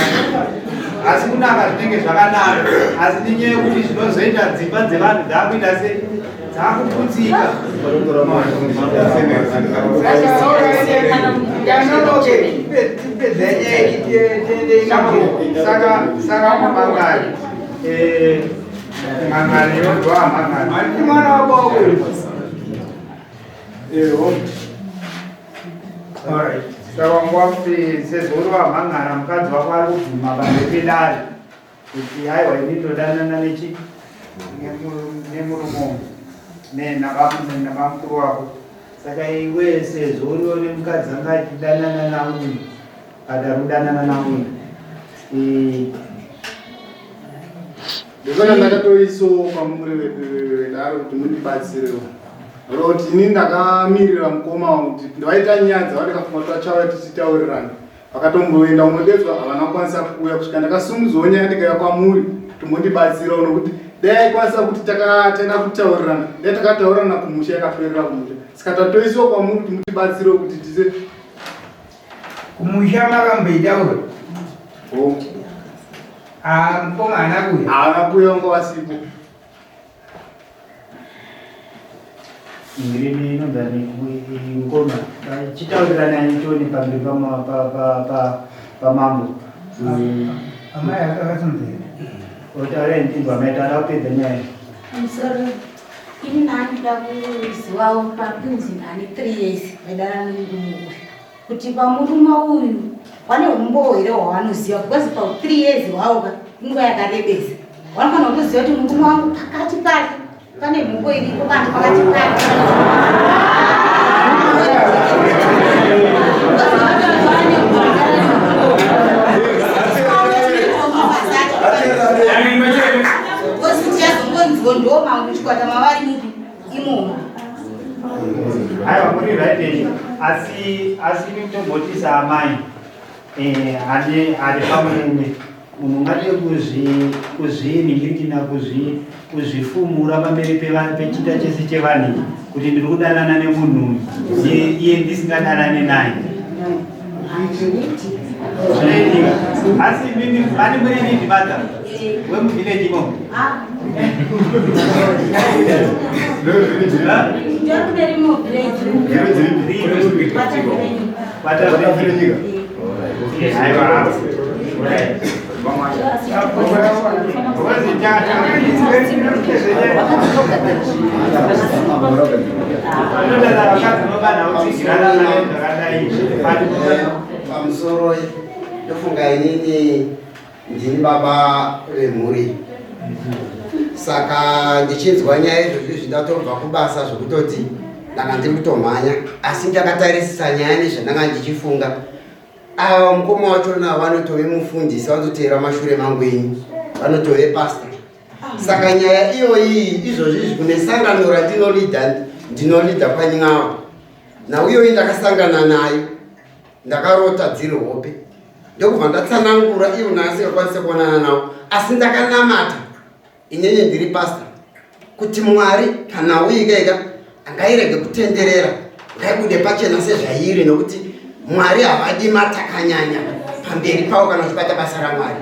asi kunaka zvinenge zvakanaka, asi nenyaya yekuti zvinozoita dzimba dzevanhu dzakuita sei, dzakuputsika. Nganonoke tipedze nyaya iyi, tiende. Saka mangari mangari yodwa mangari. Handiti mwana wako wakuyu? Eho, alright. Saka wangu kuti sezvo uri wamhangara, mukadzi wako ari kubvuma pamberi pedare kuti aiwa, ini ndodanana nechi nemurume uyu nabamukuru wako. Saka iwe sezvo uriwo nemukadzi anga achidanana nauyu, kana kudanana nauyu, Ndosaka ndakatoisawo kwamuri vedare kuti mundibatsirewo, roti ini ndakamirira mukoma wangu kuti ndivaita nyaya dzava, ndikafunga kuti vachauya tichitaurirana. Vakatomboenda unodedzwa, havana kukwanisa kuuya kusvika ndakasumudzawo nyaya ndikauya kwamuri kuti mundibatsirewo, nokuti dai aikwanisa kuti takaenda kutaurirana, dai takataurirana kumusha, yakaperera kumusha. Saka tatoisiwa kwamuri kuti mutibatsirewo kuti tise Kumusha makamboitaura? Ah, mukoma haana kuuya? Haana kuuya, vanga vasipo. Ngirini inonzani ngoma chitaurirana tione pamberi pamambo. Amai akasunzera. Otaurai ndinzwa maita ada kupedza nyaya. Pamusoro, ini ndandida kuzivawo pakunzi ndane 3 years vaidana nemurume uyu, kuti pamurume uyu wane umbowo here hwawanoziva? Because pa 3 years hwauka inguva yakarebesa, vanofanira kutoziva kuti murume wangu pakati pake pane mhuko iripo, kana pakati pake. Because tichazongonziwo ndo mangu chikwata mavari mupi imomo. Aiwa, muri right enyu, asi imi mutombotisa amai ane ari pamurume, munhu ungade kuzvinhingirikina kuzvifumura pamberi pechita chese chevanhu kuti ndiri kudanana nemunhu uyu, iye ndisingadanane naye. Handiti. Zvinoitika. Asi mimi mani muri lead mother wemuvillage imomo. Pamusoro, ndofunga inini ndini baba vemhuri, saka ndichinzwa nyaya izvozvi zvindatobva kubasa zvekutoti ndanga ndiri kutomhanya, asi ndakatarisisa nyaya nezvandanga ndichifunga. Ava mukoma wachona vanotove mufundisi, vanototeera mashure mangu ini, vanotove pastor. Saka nyaya iyoyi izvozvi izvi kune sangano randinolidha, ndinolidha panyin'awa nauyoyi ndakasangana nayo, ndakarota dziri hope, ndokubva ndatsanangura ivo naasingakwanise kuonana navo, asi ndakanamata inini ndiri pastor kuti Mwari kana uikaika ngairege kutenderera, ngaibude pachena sezvairi, nokuti Mwari havadi matakanyanya pamberi pavo kana uchibata basa raMwari.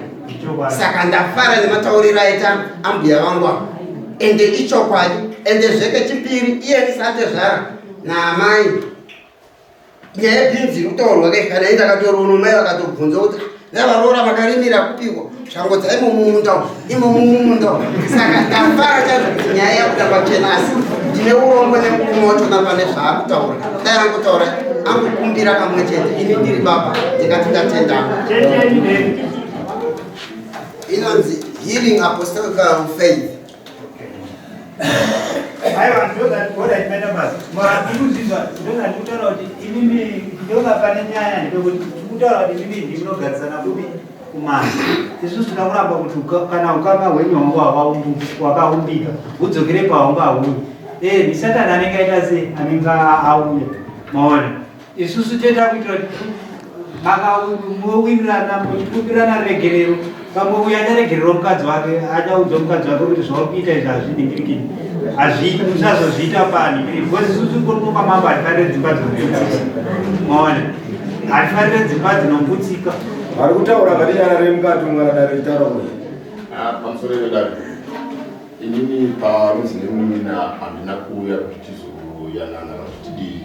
Saka ndafara nematauriro aita ambuya vangu ava, ende ichokwadi. Ende zveke chipiri, iye ndisatezvara naamai, nyaya yebhinzi iri kutaurwa ke, kana ii ndakatori mai vakatobvunza kuti navaroora vakarimira kupiko zvango dzaimo mumunda umu, imomo mumunda umu. Saka ndafara chaizvo kuti nyaya yabuda pachena, asi ndine urombo nemurume wachona pane zvaakutaura. Dai angotaura angokumbira kamwe chete, ini ndiri baba ndingati ndatenda. Inonzi Healing Apostolical Faith. Aiwa, ndozandikuda basi ndikuzvizwa, ndozandikutaura kuti imimi ndonga pane nyaya, ndepekuti tikutaura kuti imimi ndimunogarisana kupi kumana. Isusu tinoda kuramba kuti kana ukama hwenyu hwanga hwakaumbika hudzokere pahwanga huri. Ndisatani anenge aita sei, anenge auya, maona. Isusu toita kuitira kuti makawirirana muchikumbirana regerero, pamwe uyo acharegererawo mukadzi wake, achaudza mukadzi wake kuti zvauri kuita izvi hazviningirikini, hazviiti, musazozviita pani, because isusu kono kwamambo hatifarire dzimba dzinoputsika, maona, hatifarire dzimba dzinoputsika. Vari kutaura ngatinyarare mukati umwe dare ritaura kuti Pamusoro pedare, inini parunzi nemunin'ina handina kuuya kuti tizoyanana kana kuti tidii,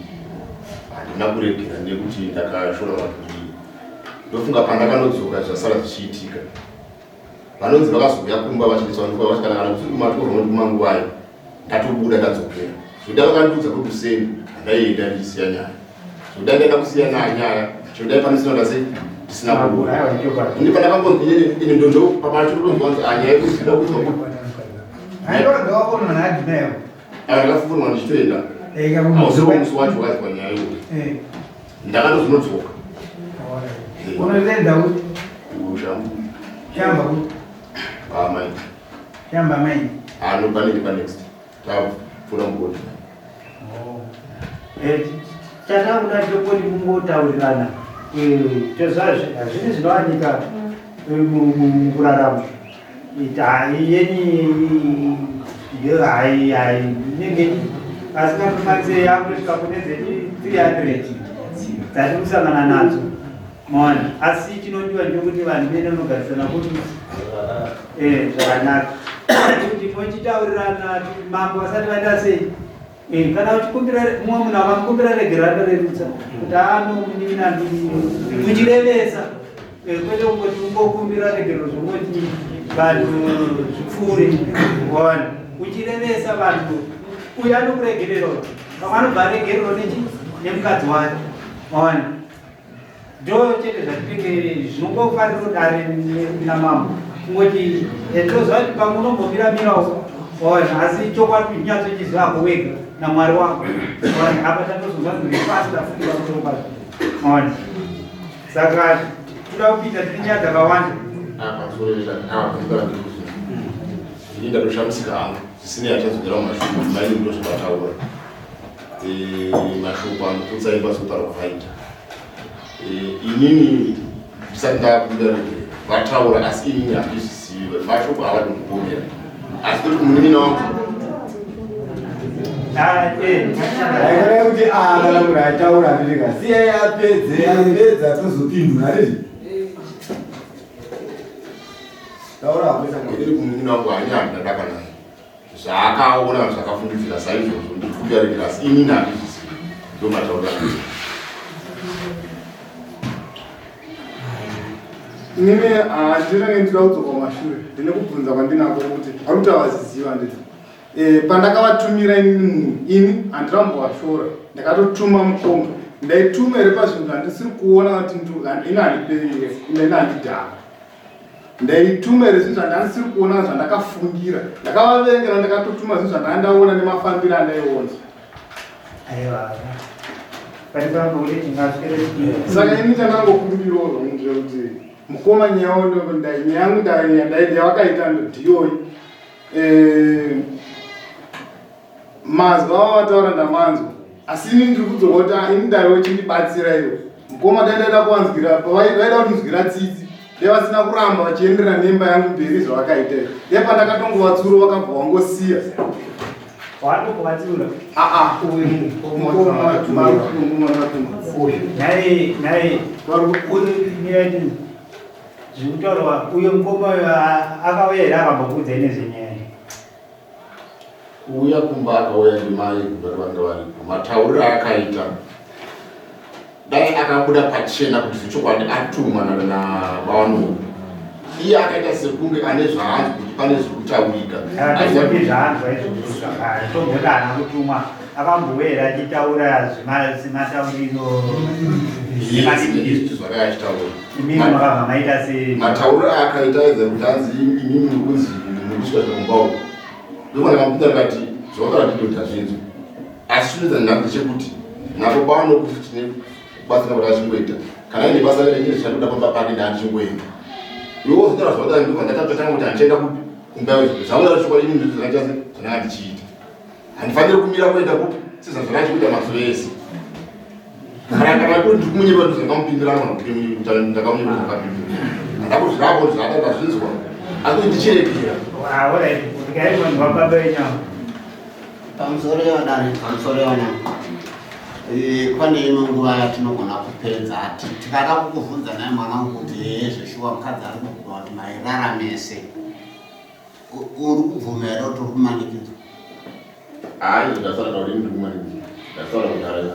handina kuregera nekuti ndakashora vanhu kudii. Ndofunga pandakanodzoka zvasara zvichiitika, vanonzi vakazouya kumba vachidetsa vanhu vachikana kana kusiri kumatorwa nekumanguvayo, ndatobuda ndadzokera. Zvoda vakandiudza kuti kuseni handaienda ndichisiya nyaya, zvoda ndaida kusiya nyaya, zvodai panosina ndase ndisina kubuda ini pandakangonzi ini ndondo papachotonzwa nzi anyaya yekuti kuitwa ndakafukunwa ndichitoenda, hausiwo musi wacho wakazwa nyaya iyoyo, ndakatozonodzoka. Unoenda kuti Ushamba. Shamba kuti Amai. Shamba mai. Ano panenge panext tapfuura mugodi. Chatakuda chokoti kungotaurirana, hazvini zvinowanika mukurarama yenyi inenge asingatofanise yakutosvika kune dzechi 300 dzati kusangana nadzo, maona. Asi chinodiwa ndechekuti vanhu vene vanogarisana kuti zvakanaka, kuti mochitaurirana mambo vasati vaita sei. Kana uchikumbira mumwe munhu akamukumbira regero, atorerutsa kuti ano munin'ina, muchirevesa, kwete kungoti ungokumbira regero zvongoti vanhu zvipfuure, waona. Uchirevesa vanhu, uyu anokuregerera, pamwe anobva aregererwa nechi nemukadzi wake, waona. Ndo chete zvatinenge zvinongofanira dare namambo kungoti toziva kuti pamwe unombomira-mirawo, waona, asi chokwadi unyatsochiziva ako wega naMwari wako, waona. Apa tatozonzwa pasi tafuti pamusoro pazvo, waona. Saka toda kupinda, tine nyaya dzakawanda. Pamusoro pedare, ini ndatoshamisika hangu zvisinei achadzokera mumashure maini ndozvavataura mashoko anoputsa imba sokutaura kwavaita. Inini ndisati ndakuda regero vataura, asi inini handizvizivi mashoko avadi kundipomera, asi kuti munin'ina wangu Aikana kuti kana munhu aitaura, handitika siyai apedze, apedza tozopindura, handiti? Inini kumunin'ina wangu hani handina daka naye. Zvaakaona zvakafungidzira saizvozvo ndiri kuyarekera asi inini handizvizivi. Ndomatauriro anoita. Inini handinenge ndinoda kudzoka kumashure ndine kubvunza kwandinako kuti vari kuti havaziziva handiti Eh, pandakavatumira ini munhu ini handina kumbovashora ndakatotuma mukoma ndaituma here pazvinhu zvandisiri kuona kuti ini handiperire ini handidhaka ndaituma here zvinhu zvandandisiri kuona zvandakafungira ndakavavengera ndakatotuma zvinhu zvandanga ndaona nemafambiro andaiona saka ini chandangokumbirawo zvangu ndechekuti mukoma nyaya yangu yavakaita ndiyoyi Eh, mazwi avo vataura ndamanzwa asi ini ndiri kudzoka kuti ah, ini ndaiwe chindibatsira iwe mukoma dai ndaida kuvanzwira vaida kundinzwira tsitsi dai vasina kuramba vachienderera nemba yangu mberi zvavakaita iyo dai pandakatongovatsura vakabva vangosiya Watokuvatsiura? Aa, Nhai, nhai, uri Zvikutaurwa uyo mukoma uyo akauya here akambokuudzai nezvenyaya iyi? Kuuya kumba akauya ndimai kumba vanga varipo. Matauriro aakaita dai akabuda pachena kuti zvechokwadi atumwa nabavanowo iye akaita sekunge ane zvaanzwa kuti pane zviri kutaurika. Akaita zvaanzwa izvozvo zvakare tomboti haana kutumwa akambouya here achitaura zvematauriro zvakaya achitaura. Imimi makabva maita sei? Matauriro aakaita aedza kuti anzi imimi muri kunzi muri kusvika zvekumba uko. Ndokwana ndakamubuda ndikati zvawataura ndizvo ndazvinzwa. Asi chinoita nhamo ndechekuti napo pano kuti tine kubatsira kuti achingoita. Kana aine basa rake ndine zvandoda pamba pake ndaandichingoenda. Iwe wozotaura zvawataura ndobva ndatanga kuti handichaenda kupi kumba zvautaura chokwadi ini ndizvo zvandakaita sei zvandanga ndichiita. Handifaniri kumira kuenda kupi sezvazvanga ndichikuita mazuva ese. Kana kana kuti ndiri kumunyepa kuti ndakamupindura kana kuti ndakamunyepa ndakapindura. Handakuzviramba kuti zvaada ndazvinzwa. Asi kuti ndichiregera. Ah, alright. Ndikai munhu wababa wenyama. Pamusoro yevadare, pamusoro yevanani. Eh, pane imwe nguva yatinogona kupedza tikada kukuvhunza naye mwana wangu kuti hee zveshuwa mukadzi ari kubvuma kuti mairaramese Uri kubvuma here kuti uri kumanikidzwa? Hayi, ndasara kuti ndiri kumanikidzwa. Ndasara kuti hayi.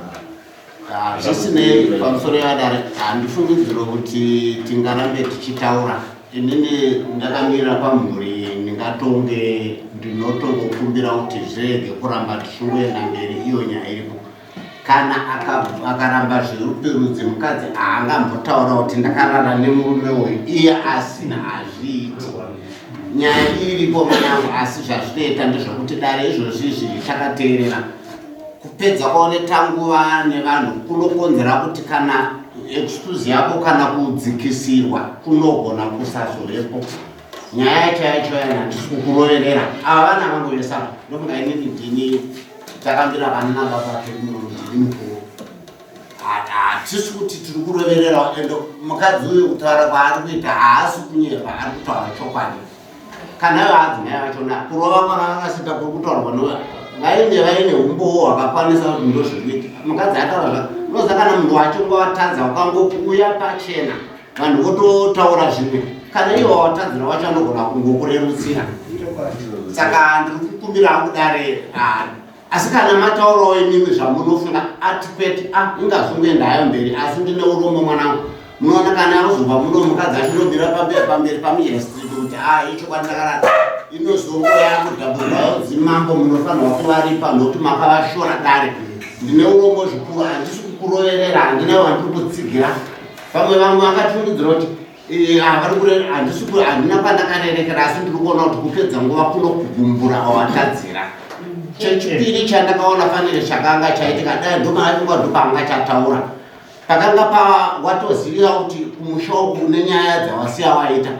Ah, zvisinei pamusoro yadare handifungidziro kuti tingarambe tichitaura inini ndakamirira pamhuri ndingatonge ndinotongokumbira kuti zvirege kuramba tichingoenda mberi iyo nyaya iripo Kana akaramba zveruperudzi mukadzi haangambotaura kuti ndakarara nemurume uyu iye asina hazviiti. Nyaya iripo mwanangu asi zvazvinoita ndezvekuti dare izvozvi izvi chakateerera. Kupedza kwaoneta nguva nevanhu kunokonzera kuti kana excuse yako kana kudzikisirwa kunogona kusazovepo. Nyaya yacho yacho yana handisi kukuroverera. Ava vana vangoyesa ndofunga inini ndini Takambira vana nababa vedu ndini mukuru. Hatisi kuti tiri kuroverera and mukadzi uyu kutaura kwaari kuita haasi kunyepa ari kutaura chokwadi. Kana ivo adzimai vachona kurova kwavakasita kuri kutaurwa no vaine vaine umbowo hwakakwanisa kuti ndozviri kuita. Mukadzi ataura zva unoziva kana munhu wacho unga watadza ukangouya pachena vanhu vototaura zvimwe kana iwo watadzira wacho anogona kungokurerutsira saka ndiri kukumbira hangu dare ah, asi kana mataurawo imimi zvamunofunga ati kwete ah, ingazongoenda hayo mberi asi ndine urombo mwanangu munoona kana azobva muno mukadzi achinobira pamberi pamujeri street kuti a ah, ichokwadi ndakarara inozongoya kudhabhurwayo dzimambo munofanirwa kuvaripa nokuti makavashora dare ndine urombo zvikuru handisi kukuroverera handina wandiri kutsigira Vamwe vamwe vakafungidzira kuti eh, ah, vari kure handisi kure handina kwandakarerekera asi ndiri kuona kuti kupedza nguva kuno kugumbura awatadzira. Chechipiri chandakaona fanire chakanga chaitika dai ndomaaifunga ndopanga chataura. Pakanga pa watoziva kuti kumusha uku une nyaya dzawasiya waita.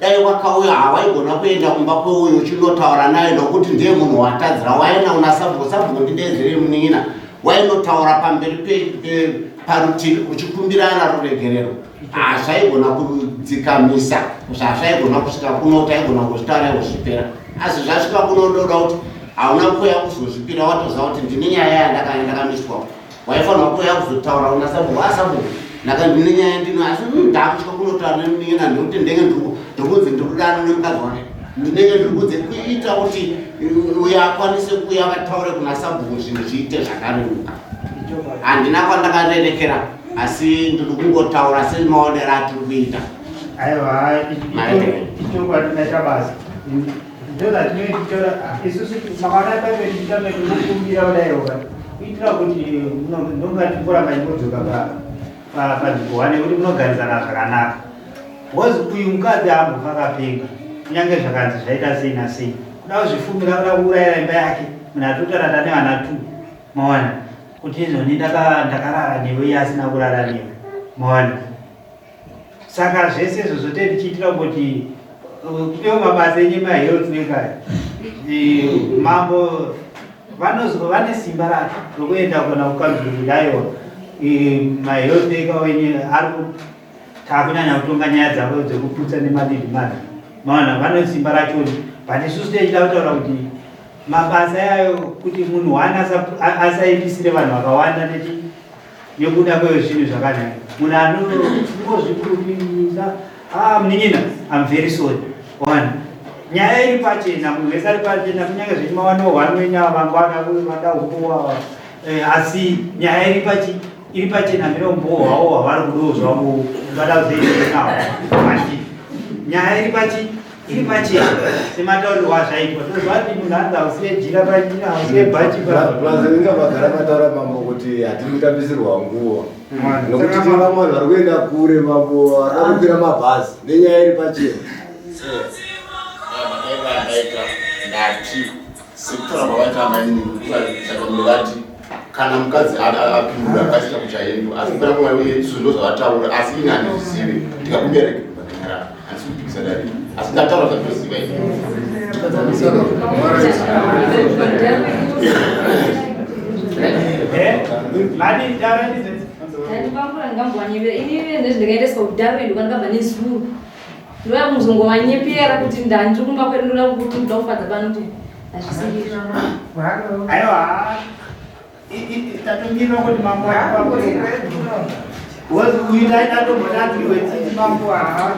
Dai wakauya hawaigona kuenda kumba kweuyu uchinotaura naye nokuti ndiye munhu watadzira waenda una sabhuku sabhuku ndideedzerei munin'ina wainotaura pamberi parutivi uchikumbirana ruregerero hazvaigona kudzikamisa zvazvaigona kusvika kuno taigona kuzvitaura kuzvipera asi zvasvika kuno ndoda kuti hauna kuuya kuzozvipira watoziva kuti ndine nyaya yandakamiswa waifanirwa kuuya kuzotaura una sabhuku asabhuku ah, Ndaka ndine nyaya ndino asi ndakutya kunotaura nemunin'ina nekuti ndenge ndirikunzi ndirikudana nemukadzi wake. Ndinenge ndirikunzi kuita kuti uyo akwanise kuuya vataure kuna sabhuku zvinhu zviite zvakareruka. Handina kwandakarerekera asi ndiri kungotaura semaonero atiri kuita. Aiwa, ichokwadi maita basa. Ndozvatinoita isusu makaona paipe tichiita mekukumbira kudai oka kuitira kuti ndonga tingoramba ingodzoka panzvimbo one kuti munogarisana zvakanaka. Because uyu mukadzi haambofa akapenga kunyange zvakanzi zvaita sei nasei. Kuda kuzvifumira kuda kuurayira imba yake munhu atotaura tane vana two maona kuti izvoni ndakarara newe iye asina kurara newe maona. Saka zvese izvozvo tee tichiitira kuti kupewo mabasa enyu emahealth worker mambo vanozwa vane simba racho rokuenda kana kukanzuru kuti aiwa mahealth worker wenyu ari takunyanya kutonga nyaya dzavo dzekuputsa nemadidi madi maona vane simba rachoni but isusu tichida kutaura kuti mabasa yayo kuti munhu one asaipisire vanhu vakawanda nechi nekuda kwezvinhu zvakadai munhu anongozvikurumidza ah munin'ina I'm very sorry one nyaya iri pachena munhu wese ari pachena kunyange zvechimawana one wenyaya vangwana vada kupuwa eh, asi nyaya iri pachi iri pachena mire umbowo hwavo hwavari kudiwo zvavo vada kuzoiawo asi nyaya iri pachi iri pachena semataurirwo azvaitwa toziva kuti munhu anzi hausiye jira pachina hausiye bhachi plus inga magara mataura mambo kuti hatiri kutambisirwa nguva nokuti tine vamwe vanhu vari kuenda kure mambo varida kukwira mabhazi nenyaya iri pachena ndati sekutaura kwavaita amainini saka vati kana mukadzi apindura akaita kuchaendo asi kupera nguva uye izvo ndozvavataura asi ini handizvizivi ndikakumbira regerero ndakanyarara handisi kupikisa dare asi ndataura zvandinoziva ini Ini ndikaendeswa kudare ndikandikabva nezuro Ndoya kuzongovanyepera kuti ndandiri kumba kwedu ndoda kuti ndoda kufadza pano kuti hazvisi izvo. Aiwa tatongirwa kuti mambo Because uyu ndaitatomboti atiwe tsitsi mambo haa.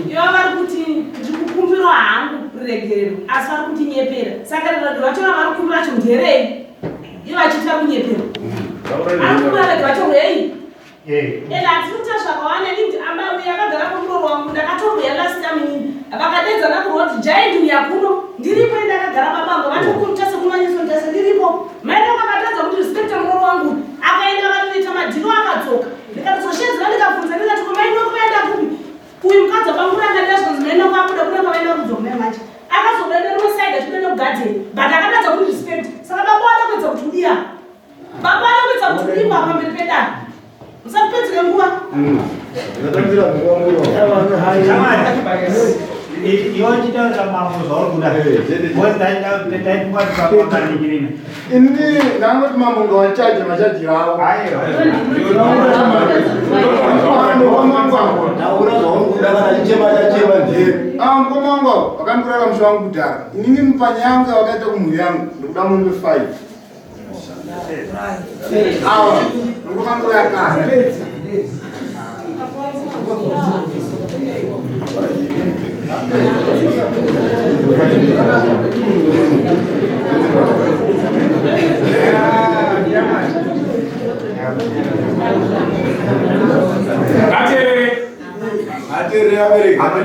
Ivo vari kuti ndiri kukumbirwa hangu ruregerero asi vari kundinyepera saka ruregerero rwacho ravari kukumbira racho nderei ivo vachiitira kunyepera ari kukumbira ruregerero rwacho rwei ende hatiri kuita zvakawanda ini kuti amai uyo akagara pamuromo wangu ndakatomboya last time inini vakadedzana kurwa kuti giant uya kuno ndiripo ende akagara baba vangu vatokuita sekumanyisondesa ndiripo mai vangu akatadza kuti respecta muromo wangu akaenda vakatoita madhiro akadzoka ndikatozoshedzera ndikabvunza ndikati ko mai noko vaenda kupi uyu mukadzi wabamukuru akadira zvikanzi mai noko abuda kuna kwavaenda kudzoka mai manje akazobuda nerimwe side achibuda nekugadheni but akatadza kuti respect saka baba wada kuedza kuti udiya Baba vanokuedza kuti udiwa pamberi pedare. Musatipedzere nguva. Iwe chitaurira mambo zvauri kuda. Because taifunga kuti papanikirina. Ini ndangoti mambo ngawachaje machajiro avo. Taura zvauri kuda kana chichema chachema ndiye. Ah, mukoma wangu avo vakandiuraya musha wangu kudhara. Inini mupanya yangu yavakaita kumhuri yangu ndikuda mombe 5. Awa, ndikufanira kare.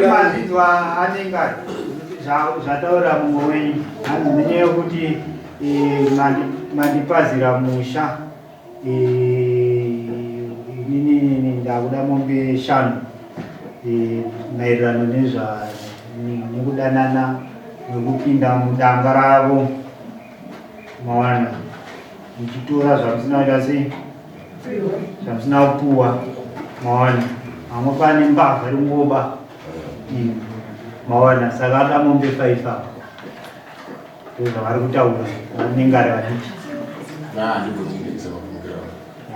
Mazvinzwa anenge zvataura mumwe wenyu hanzi nenyaya yekuti Mandipazira musha inini ndakuda mombe shanu maererano nezva nekudanana nekupinda mudanga ravo mawana muchitora zvamusina kuita sei zvamusina kupuwa. Maona, vamwe pane mbavha iri kungoba. Maona, saka ada mombe 5 apa. Ndozvavari kutaura vanengari vadiki.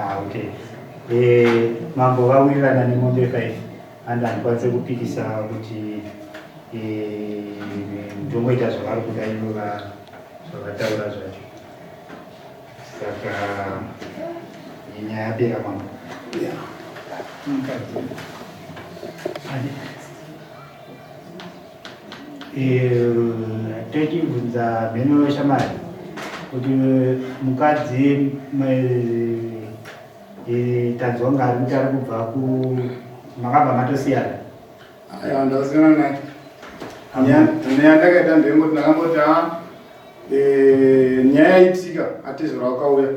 Ah, okay. Eh, mambo vawirirana nemombe 5 and handikwanise kupikisa kuti eh, ndongoita zvavari kuda ivo zvavataura zvacho. Saka nyaya yapera mambo. Yeah. Mukadzi. Eh, tochibvunza mheno shamari kuti mukadzi eh, tanzwa kunge ari kuti ari kubva ku makabva matosiyana. Aiwa ndasiyana naye. Nyaya yandakaita ndeyekuti ndakangoti ah, eh, nyaya yaitika atezvera wakauya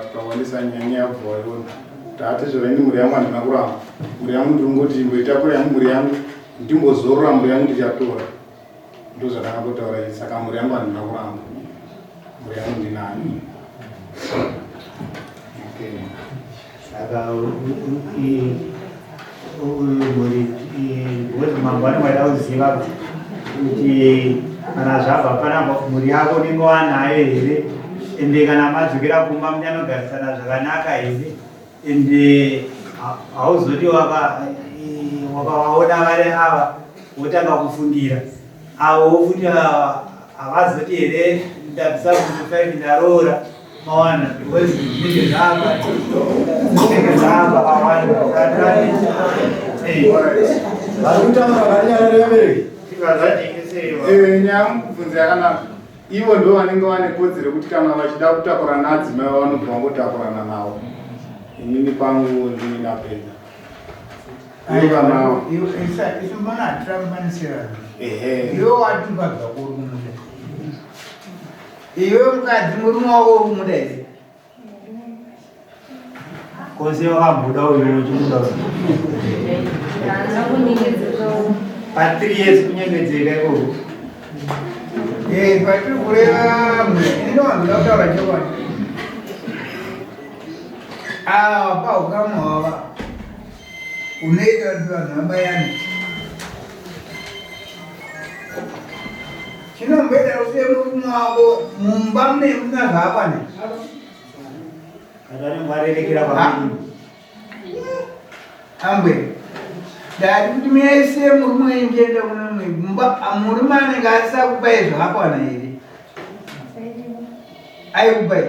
tikaonesa nyaya nyaya yabva waiona kuti atezvera ini mhuri yangu handina kuramba mhuri yangu ndiri ngoti imboitakura yangu mhuri yangu ndimbozorora mhuri yangu ndichatora ndozvakangotaura izvi saka mhuri yangu handina kuramba mhuri yangu ndinayo. Okay. Saka mhuri because mambo anenge aida kuziva kuti kana zvabva panapa mhuri yako unenge wanayo here ende kana madzokera kumba munyanogarisana zvakanaka here ende hauzoti wakawaona vari ava wotanga kufungira avo futi havazoti here ndabvisa munhu 5 ndaroora. Mawana, because zvinenge zvapa zvinenge zvapa kawanda. Vari kutaura vari nyaya yevabereki. Eh, nyaya mubvunzo yakanaka. Ivo ndo vanenge vane kodzero yekuti kana vachida kutakurana adzimai vanobva vangotakurana navo. Inini pangu ndini ndapedza. Isu mana hatirambanisirana. Iwe wati mukadzi wako uri kumuda. Iwe mukadzi murume wako uri kumuda here? Kose wakamboda uyu uchimuda uyu. Pa 3 years kunyengedzeka ikoko. Eh, patiri kureva inowanzoda kutaura chokwadi. Ava paukama hwava unoita kuti vanhu vabayane. Chinomboita usiye murume wako mumba mune musina zvaakwana. Kana anenge arerekera pamweni. Ambwe. Ndati kuti mese murume wenyu ndiende kuno mumba murume anenge asisa kupai zvaakwana here? Aikupai.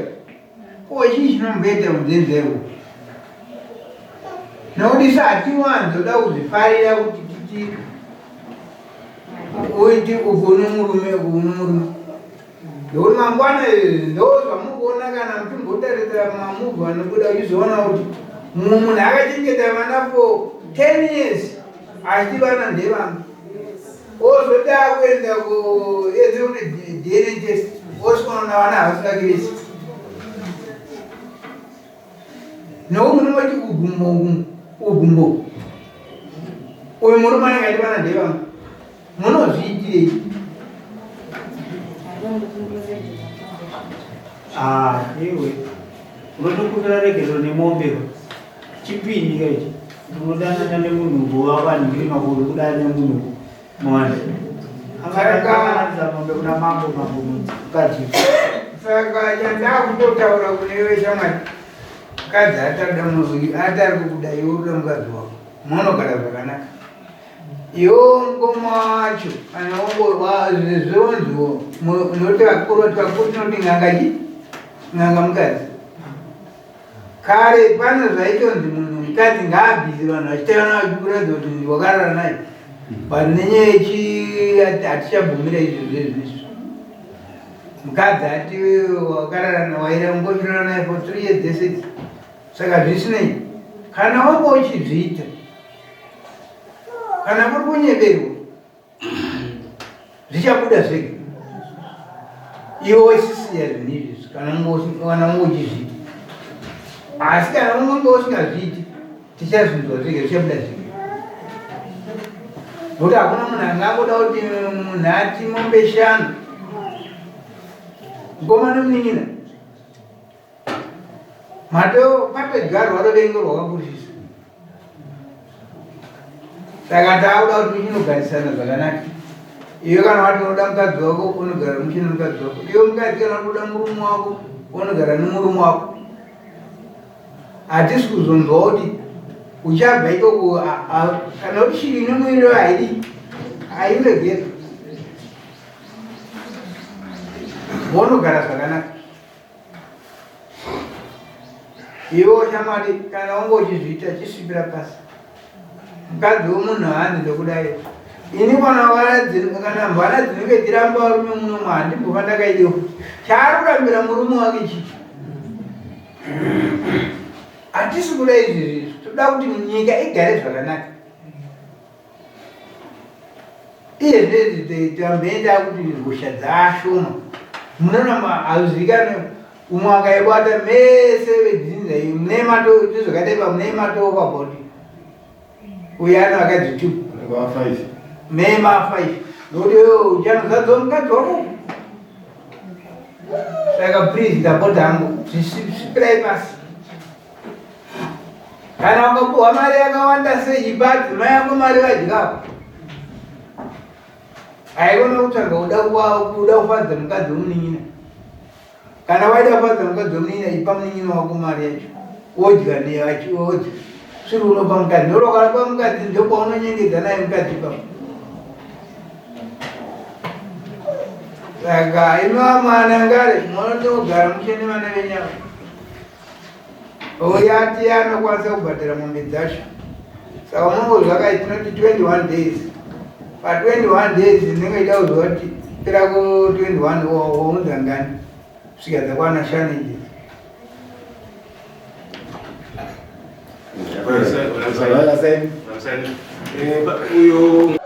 Ko chii chinomboita unzenza iwo? Nokuti isu hatiwanzoda kuzvifarira kuti titi uiti uku une murume uku une murume. Nokuti mangwana ndo zvamuri kuona kana muchimbotarisira mamuvhi anobuda uchizoona kuti mumwe munhu akachengeta vana for 10 years achiti vana ndevangu. Ozoti akuenda kuedze kuti DNA test osvikoona vana havasi vake vese. Nokuti munongoti ugumbo ugumbo uyu murume anenge achiti vana ndevangu munozviitirei? Ah, iwe unotokumbira regero nemombe chipini ka ichi unodanana nemunhu wavanhingiri makuru kudana nemunhu mwana akaanza mombe kuna mambo mambo mukadzi. Saka chandakutotaura kune iwe shamwari, mukadzi atarida munhu atari kukuda iwe urikuda mukadzi wako munogara zvakanaka. Iwo mukoma wacho kana zvonziwo unoti vakuru vati vakuru tinoti n'anga chi n'anga mukadzi. Kare pane zvaitonzi munhu mukadzi ngaabvise vanhu vachitaura vachikuratidza kuti wakarara naye but nenyaya yechi hatichabvumira izvo zvezvo izvo. Mukadzi ati wakarara waira ungochirara naye for 3 years dzese idzi. Saka zvisinei kana wanga uchizviita kana kuri kunyeberwa zvichabuda zvega iwe wechisiya zvinhu izvi kana wanga uchizviita asi kana wanga usingazviiti tichazvinzwa zvega zvichabuda zvega nokuti hakuna munhu angangoda kuti munhu ati mombe shanu mukoma nemunin'ina mato patodyarwa ruvengo rwakakurisisa. Saka taakuda kuti muchinogarisana zvakanaka. Iwe kana wati unoda mukadzi wako unogara muchine mukadzi wako. Iwe mukadzi kana unoda murume wako unogara nemurume wako. Hatisi kuzonzwa kuti uchabva ikoko kana kuti shiri ine muiriro haidi hairegera. Vonogara zvakanaka. Iwe shamwari kana wanga uchizviita chisvipira pasi. Mukadzi wemunhu haanzi ndokudai. Ini kana kana mvana dzinenge dziramba varume muno handimbova ndakaidiwa. Chaari kurambira murume wake chii? Hatisi kuda izvi izvi. Toda kuti nyika igare zvakanaka. Iye zvinezvi tamboenda kuti hosha dzaashoma. Munoona hauzivikanwe umwe akaibata mese vedzinza iyi mune mato zvakadai pa mune matova body. Uye ano akadzi two. Mune ma five. Nokuti iwewe uchanozadza mukadzi wako. Saka please ndapota hangu zvisvipirai pasi. Kana ukapuhwa mari yakawanda sei ipa adzimai ako mari vadyapo. Haikona kutsvaga kuda kuda kufadza mukadzi wemunin'ina. Kana waida kufadza mukadzi wemunin'ina ipa munin'ina wako mari yacho. Wodya neyacho wodya. Sviri unopa mukadzi. Ndoro ukapa mukadzi ndopaunonyengedza naye mukadzi ipapo. Saka imi vamwana ngare munogara mushe nevana venyama. Uyo ati anokwanisa kubhadhara mombe dzacho. Saka unongozvaka tinoti 21 days. Pa 21 days ndinenge ida kuziva kuti pera ku 21 waunza ngani kusvika dzakwana shanu idzi. Uyo